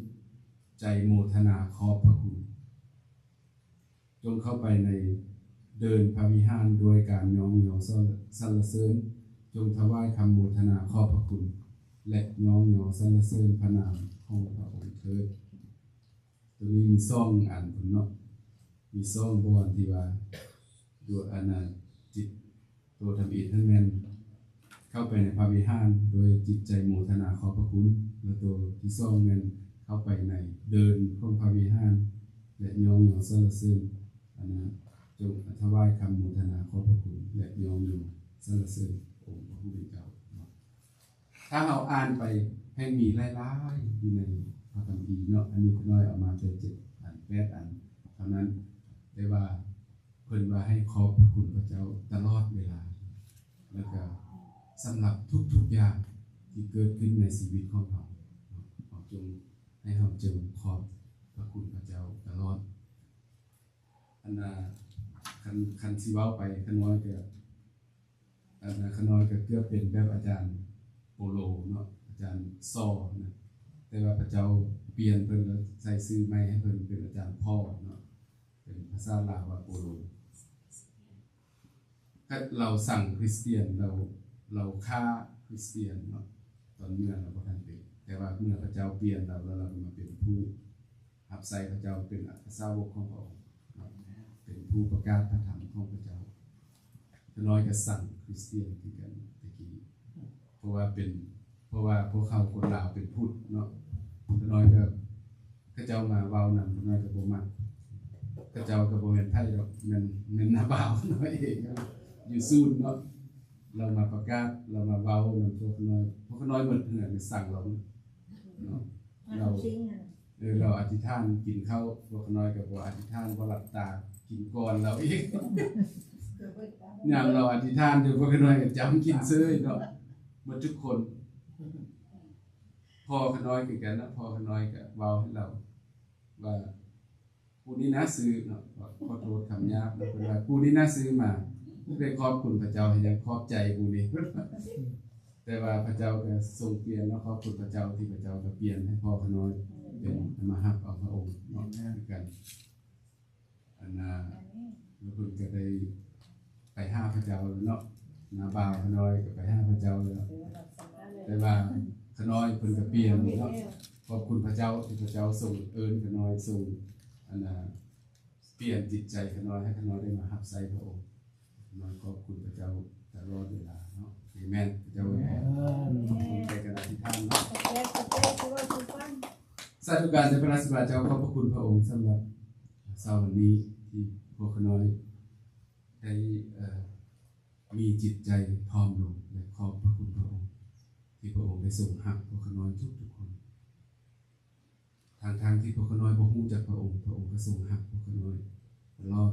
ໃຈໂມທະນາຂອບພະຄຸນ. ຈົ່ງເຂົ້າໄປໃນເດີ່ນພະວິຫານດ້ວຍການຍ້ອງຍໍສັນລະເສີນ, ຈົ່ງຖວາຍຄຳໂມທະນາຂອບພະຄຸນ ແລະ ຍ້ອງຍໍສັນລະເສີນພະນາມຂອງພະອົງເທີດ. ໂຕນີ້ມີສອງອັນພຸ້ນເນາະ, ມີສອງບ່ອນທີ່ວ່າ ໂດຍອັນນະ ຈິດ ໂຕທຳອິດຫັ້ນແມ່ນເຂົ້າໄປໃນພະວິຫານໂດຍຈິດໃຈໂມທະນາຂອບພະຄຸນ, ແລະ ໂຕທີສອງແມ່ນເຂົ້າໄປໃນເດີ່ນຂອງພະວິຫານ ແລະ ຍ້ອງຍໍສັນລະເສີນ, ອັນນະ ຈົ່ງຖວາຍຄຳໂມທະນາຂອບພະຄຸນ ແລະ ຍ້ອງຍໍສັນລະເສີນອົງພະຜູ້ເປັນເຈົ້າເນາະ. ຖ້າເຮົາອ່ານໄປ ແຮ່ງມີຫຼາຍໆຢູ່ໃນພະຄຳພີເນາະ, ອັນນີ້ຂ້ານ້ອຍເອົາມາແຕ່ເຈັດອັນ ແປດອັນເທົ່ານັ້ນ, ແຕ່ວ່າເພິ່ນວ່າໃຫ້ຂອບພະຄຸນພະເຈົ້າຕະຫຼອດເວລາ, ແລ້ວກະສຳລັບທຸກໆຢ່າງທີ່ເກີດຂຶ້ນໃນຊີວິດຂອງເຮົາເນາະ, ເຮົາຈົ່ງ ໃຫ້ເຮົາຈົ່ງຂອບພະຄຸນພະເຈົ້າຕະຫຼອດ. ອັນນ່າ ຄັນ ຄັນຊິເວົ້າໄປ ຂ້ານ້ອຍກະ ອັນນ່າ ຂ້ານ້ອຍກະເກືອບເປັນແບບອາຈານໂປໂລເນາະ, ອາຈານສໍນະ, ແຕ່ວ່າພະເຈົ້າປ່ຽນເພິ່ນ ແລ້ວໃສ່ຊື່ໃໝ່ໃຫ້ເພິ່ນເປັນອາຈານພໍເນາະ, ເປັນພາສາລາວວ່າໂປໂລ. ລາວສັງຄຣິສຕຽນ, ລາວ ລາວຂ້າຄຣິສຕຽນເນາະ, ຕອນເມື່ອລາວບໍ່ທັນເປັນ, ແຕ່ວ່າເມື່ອພະເຈົ້າປ່ຽນລາວ ແລ້ວລາວກໍມາເປັນຜູ້ ຮັບໃຊ້ພະເຈົ້າ ເປັນອັຄຄະສາວົກຂອງພະອົງເນາະ, ເປັນຜູ້ປະກາດພະທຳຂອງພະເຈົ້າ. ຂ້ານ້ອຍກໍສັງຄຣິສຕຽນຄືກັນແຕ່ກີ້, ເພາະວ່າເປັນ ເພາະວ່າພວກເຮົາຄົນລາວເປັນພຸດເນາະ, ຂ້ານ້ອຍກໍ ເຂົາເຈົ້າມາເວົ້ານຳ ຂ້ານ້ອຍກໍບໍ່ມັກ, ເຂົາເຈົ້າກໍບໍ່ແມ່ນໃຜດອກ ແມ່ນ ແມ່ນນ້າບ່າວຂ້ານ້ອຍເອງ ຢູ່ສູນເນາະ, ລາວມາປະກາດ ລາວມາເວົ້ານຳພວກຂ້ານ້ອຍ, ພວກຂ້ານ້ອຍໝົດເຮືອນ ສັງລາວເນາະ. ລາວ ເອີ ລາວອະທິຖານກິນເຂົ້າ ພວກຂ້ານ້ອຍກໍບໍ່ອະທິຖານ ບໍ່ຫຼັບຕາ ກິນກ່ອນລາວອີກ. ຍາມລາວອະທິຖານຢູ່ ພວກຂ້ານ້ອຍກໍຈ້ຳກິນເຊີຍເນາະ ໝົດທຸກຄົນ. ພໍ່ຂ້ານ້ອຍຄືກັນນະ, ພໍ່ຂ້ານ້ອຍກໍເວົ້າໃຫ້ລາວວ່າ ປູນີ້ນາຊື່ເນາະ, ຂໍໂທດຄຳຫຍາບນະ, ເພິ່ນວ່າ ປູນີ້ນາຊື່ມາ ໄປຂອບຄຸນພະເຈົ້າໃຫ້ຫຍັງ, ຂອບໃຈປູນີ້. ແຕ່ວ່າພະເຈົ້າກໍຊົງປ່ຽນເນາະ, ຂອບຄຸນພະເຈົ້າທີ່ພະເຈົ້າກໍປ່ຽນໃຫ້ພໍ່ຂ້ານ້ອຍເປັນມາຮັບເອົາພະອົງເນາະ ຄືກັນ. ອັນນ່າ ແລ້ວເພິ່ນກໍໄດ້ໄປຫາພະເຈົ້າແລ້ວເນາະ, ນ້າບ່າວຂ້ານ້ອຍກໍໄປຫາພະເຈົ້າແລ້ວ, ແຕ່ວ່າຂ້ານ້ອຍເພິ່ນກໍປ່ຽນເນາະ. ຂອບຄຸນພະເຈົ້າທີ່ພະເຈົ້າຊົງເອີ້ນຂ້ານ້ອຍ, ຊົງ ອັນນ່າ ປ່ຽນຈິດໃຈຂ້ານ້ອຍ ໃຫ້ຂ້ານ້ອຍໄດ້ມາຮັບໃຊ້ພະອົງ. ຂ້ານ້ອຍຂອບຄຸນພະເຈົ້າຕະຫຼອດເວລາເນາະ. ເອເມນ. ພະເຈົ້າອວຍພອນ. ເອເມນ. ໄປກັນອະທິຖານເນາະ. ສາທຸການແດ່ພະລາຊະບາເຈົ້າ, ຂອບພະຄຸນພະອົງສຳລັບເຊົ້າວັນນີ້ ທີ່ພວກຂ້ານ້ອຍໄດ້ ເອີ ມີຈິດໃຈຖ່ອມລົງ ແລະ ຂອບພະຄຸນພະອົງ ທີ່ພະອົງໄດ້ຊົງຮັກພວກຂ້ານ້ອຍທຸກໆຄົນ. ທັງໆທີ່ພວກຂ້ານ້ອຍບໍ່ຮູ້ຈັກພະອົງ, ພະອົງກໍຊົງຮັກພວກຂ້ານ້ອຍ ຕະຫຼອດ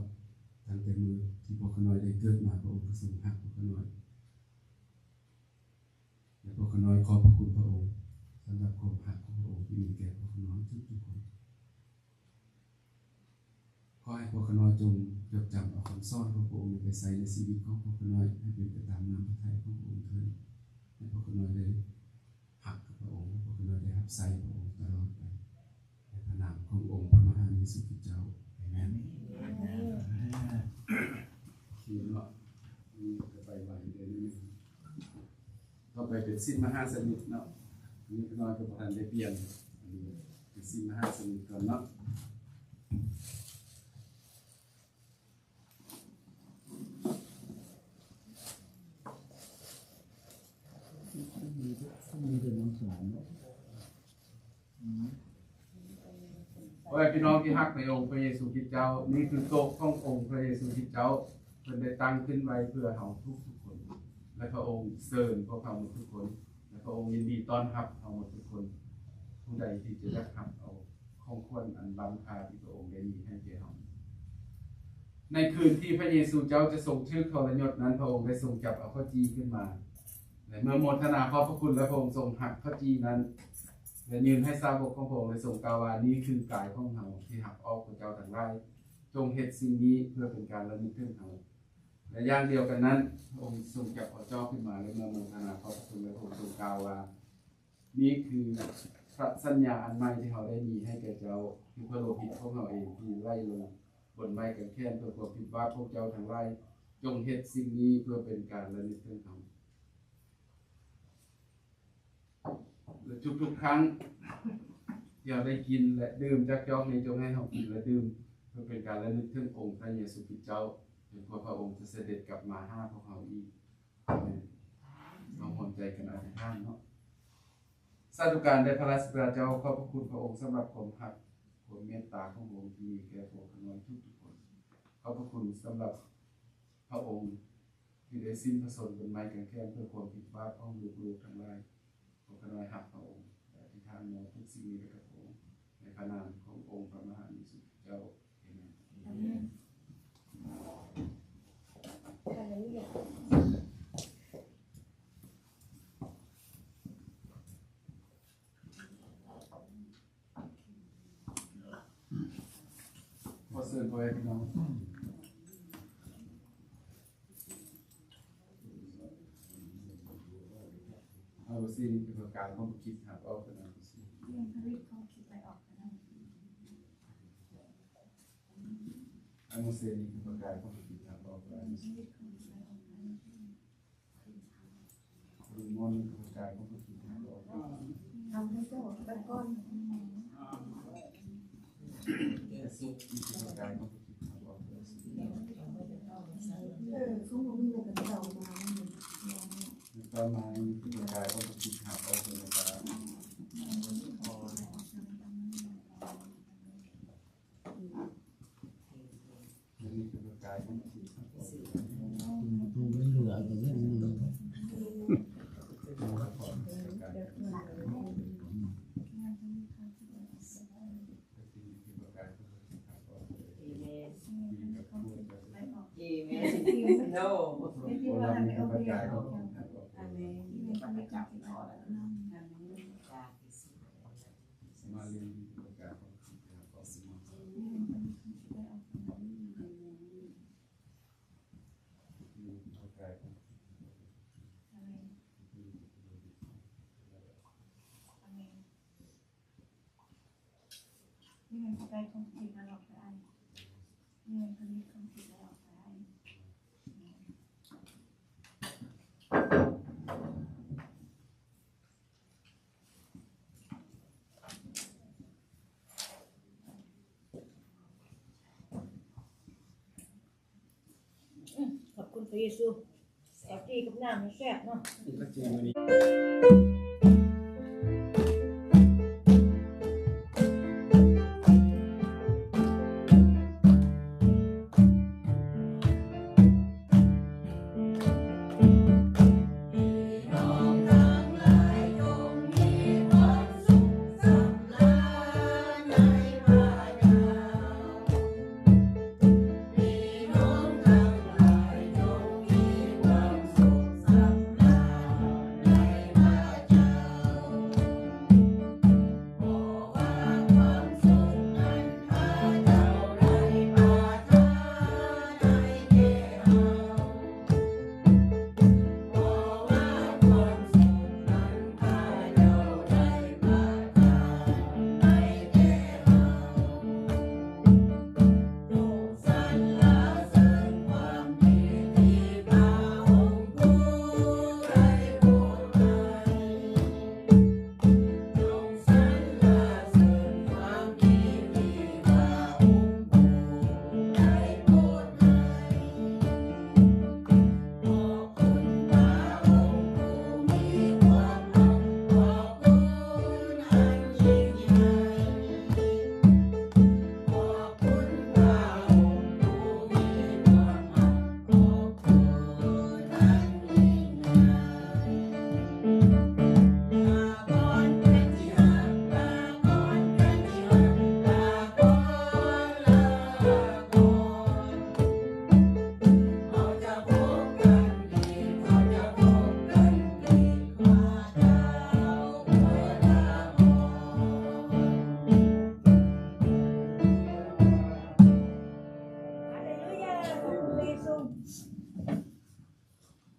ຕັ້ງແຕ່ມື້ທີ່ພວກຂ້ານ້ອຍໄດ້ເກີດມາ, ພະອົງກໍຊົງຮັກພວກຂ້ານ້ອຍ ແລະ ພວກຂ້ານ້ອຍຂອບພະຄຸນພະອົງສຳລັບຄວາມຮັກຂອງພະອົງທີ່ມີແກ່ພວກຂ້ານ້ອຍທຸກໆຄົນ. ຂໍໃຫ້ພວກຂ້ານ້ອຍຈົ່ງຈົດຈຳເອົາຄຳສອນຂອງພະອົງນີ້ໄປໃຊ້ໃນຊີວິດຂອງພວກຂ້ານ້ອຍ ໃຫ້ເປັນໄປຕາມນ້ຳພະໄທຂອງພະອົງເທີ້ນ. ໃຫ້ພວກຂ້ານ້ອຍໄດ້ຮັກກັບພະອົງ, ໃຫ້ພວກຂ້ານ້ອຍໄດ້ຮັບໃຊ້ພະອົງຕະຫຼອດໄປ. ໃນພະນາມຂອງອົງພະມະຫາເຢຊູຄຣິສເຈົ້າ. ອາເມນ. ໂອເຄເນາະ, ນີ້ກໍໄປໄວເດີ. ຕໍ່ໄປເປັນສິນມະຫາສະມິດເນາະ, ນີ້ຂ້ານ້ອຍກໍບໍ່ທັນໄດ້ປ່ຽນ. ອັນນີ້ເປັນສິນມະຫາສະມິດກ່ອນເນາະ. ໂອ້ຍ ພີ່ນ້ອງທີ່ຮັກໃນອົງພະເຢຊູຄຣິສເຈົ້າ, ນີ້ຄືໂຕະຂອງອົງພະເຢຊູຄຣິສເຈົ້າ, ເພິ່ນໄດ້ຕັ້ງຂຶ້ນໄວ້ເພື່ອເຮົາທຸກໆຄົນ ແລະ ພະອົງເຊີນພວກເຮົາໝົດທຸກຄົນ ແລະ ພະອົງຍິນດີຕ້ອນຮັບເຮົາໝົດທຸກຄົນ. ຜູ້ໃດທີ່ຈະຢາກຮັບເອົາຂອງຂວັນອັນລ້ຳຄ່າທີ່ພະອົງໄດ້ມີໃຫ້ແກ່ເຮົາ. ໃນຄືນທີ່ພະເຢຊູເຈົ້າຈະຊົງຖືກທໍລະຍົດນັ້ນ, ພະອົງໄດ້ຊົງຈັບເອົາເຂົ້າຈີ່ຂຶ້ນມາ ແລະ ເມື່ອໂມທະນາຂອບພະຄຸນແລ້ວ, ພະອົງຊົງຫັກເຂົ້າຈີ່ນັ້ນ ແລະ ຍື່ນໃຫ້ສາວົກຂອງພະອົງ ແລະ ຊົງກ່າວວ່າ, ນີ້ຄືກາຍຂອງເຮົາທີ່ຫັກອອກພວກເຈົ້າທັງຫຼາຍ, ຈົ່ງເຮັດສິ່ງນີ້ເພື່ອເປັນການລະນຶກເຖິງເຮົາ. ແລະ ຢ່າງດຽວກັນນັ້ນ, ພະອົງຊົງຈັບເອົາຈອກຂຶ້ນມາ ແລະ ເມື່ອໂມທະນາຂອບພະຄຸນແລ້ວ, ພະອົງຊົງກ່າວວ່າ, ນີ້ຄືພະສັນຍາອັນໃໝ່ທີ່ເຮົາໄດ້ມີໃຫ້ແກ່ເຈົ້າ, ຄືພະໂລຫິດຂອງເຮົາເອງທີ່ໄຫຼລົງບົນໄມ້ກາງແຂນເພື່ອຄວາມຜິດບາບຂອງເຈົ້າທັງຫຼາຍ. ຈົ່ງເຮັດສິ່ງນີ້ເພື່ອເປັນການລະນຶກເຖິງເຮົາ. ແລະ ທຸກໆຄັ້ງທີ່ເຮົາໄດ້ກິນ ແລະ ດື່ມຈາກຈອກນີ້, ຈົ່ງໃຫ້ເຮົາກິນ ແລະ ດື່ມເພື່ອເປັນການລະນຶກເຖິງອົງພະເຢຊູຄຣິສເຈົ້າ, ຈົນກວ່າພະອົງຈະສະເດັດກັບມາຫາພວກເຮົາອີກ. ເຮົາຮ່ວມໃຈກັນອະທິຖານເນາະ. ສາທຸການແດ່ພະລາຊະບິດາເຈົ້າ, ຂອບພະຄຸນພະອົງສຳລັບຄວາມຮັກ, ຄວາມເມດຕາຂອງພະອົງທີ່ມີແກ່ພວກຂ້ານ້ອຍທຸກໆຄົນ. ຂອບພະຄຸນສຳລັບພະອົງທີ່ໄດ້ສິ້ນພະຊົນບົນໄມ້ກາງແຂນເພື່ອຄວາມຜິດບາບຂອງລູກໆທັງຫຼາຍ. ພວກຂ້ານ້ອຍຮັກພະອົງ ແລະ ອະທິຖານມອບທຸກສິ່ງນີ້ໄປກັບພະອົງ ໃນພະນາມຂອງອົງພະມະຫາເຢຊູຄຣິສເຈົ້າ. ອາເມນ. ຂໍເຊີນພໍ່ແມ່ພີ່ນ້ອງ. ເອົາເປີຊີນີ້ຄືປະກາຍຂອງພະຄຣິດ ຫາກອອກເປັນອັນເປີຊີ. ເອົາເປີຊີນີ້ຄືປະກາຍຂອງພະຄຣິດ ຫາກອອກເປັນອັນເປີຊີ. ໂດເຣມອນນີ້ຄືປະກາຍຂອງພະຄຣິດ ຫາກອອກເປັນອັນເປີຊີ. ເອົາໃຫ້ເຈົ້າໄປກ່ອນ. ເອີ ສົບນີ້ຄືປະກາຍຂອງພະຄຣິດ ຫາກອອກເປັນອັນເປີຊີ. ເອີ ສົບບໍ່ມີແລ້ວກໍເຈົ້າມາ. ແລ້ວກໍມານີ້ຄືປະກາຍຂອງພະຄຣິດ ຫາກອອກເປັນອັນເປີຊີ. ອືມ ຂອບຄຸນພະເຢຊູ. ເຂົ້າຈີ່ກັບນ້ຳນີ້ແຊບເນາະ.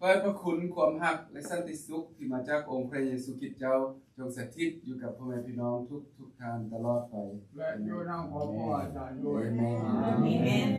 ຂໍໃຫ້ພະຄຸນ, ຄວາມຮັກ ແລະ ສັນຕິສຸກທີ່ມາຈາກອົງພະເຢຊູຄຣິດເຈົ້າ ຈົ່ງສະຖິດຢູ່ກັບພໍ່ແມ່ພີ່ນ້ອງທຸກໆທ່ານຕະຫຼອດໄປ. ແລະຢູ່ນຳຄອບຄົວອາຈານດ້ວຍ. ອາເມນ.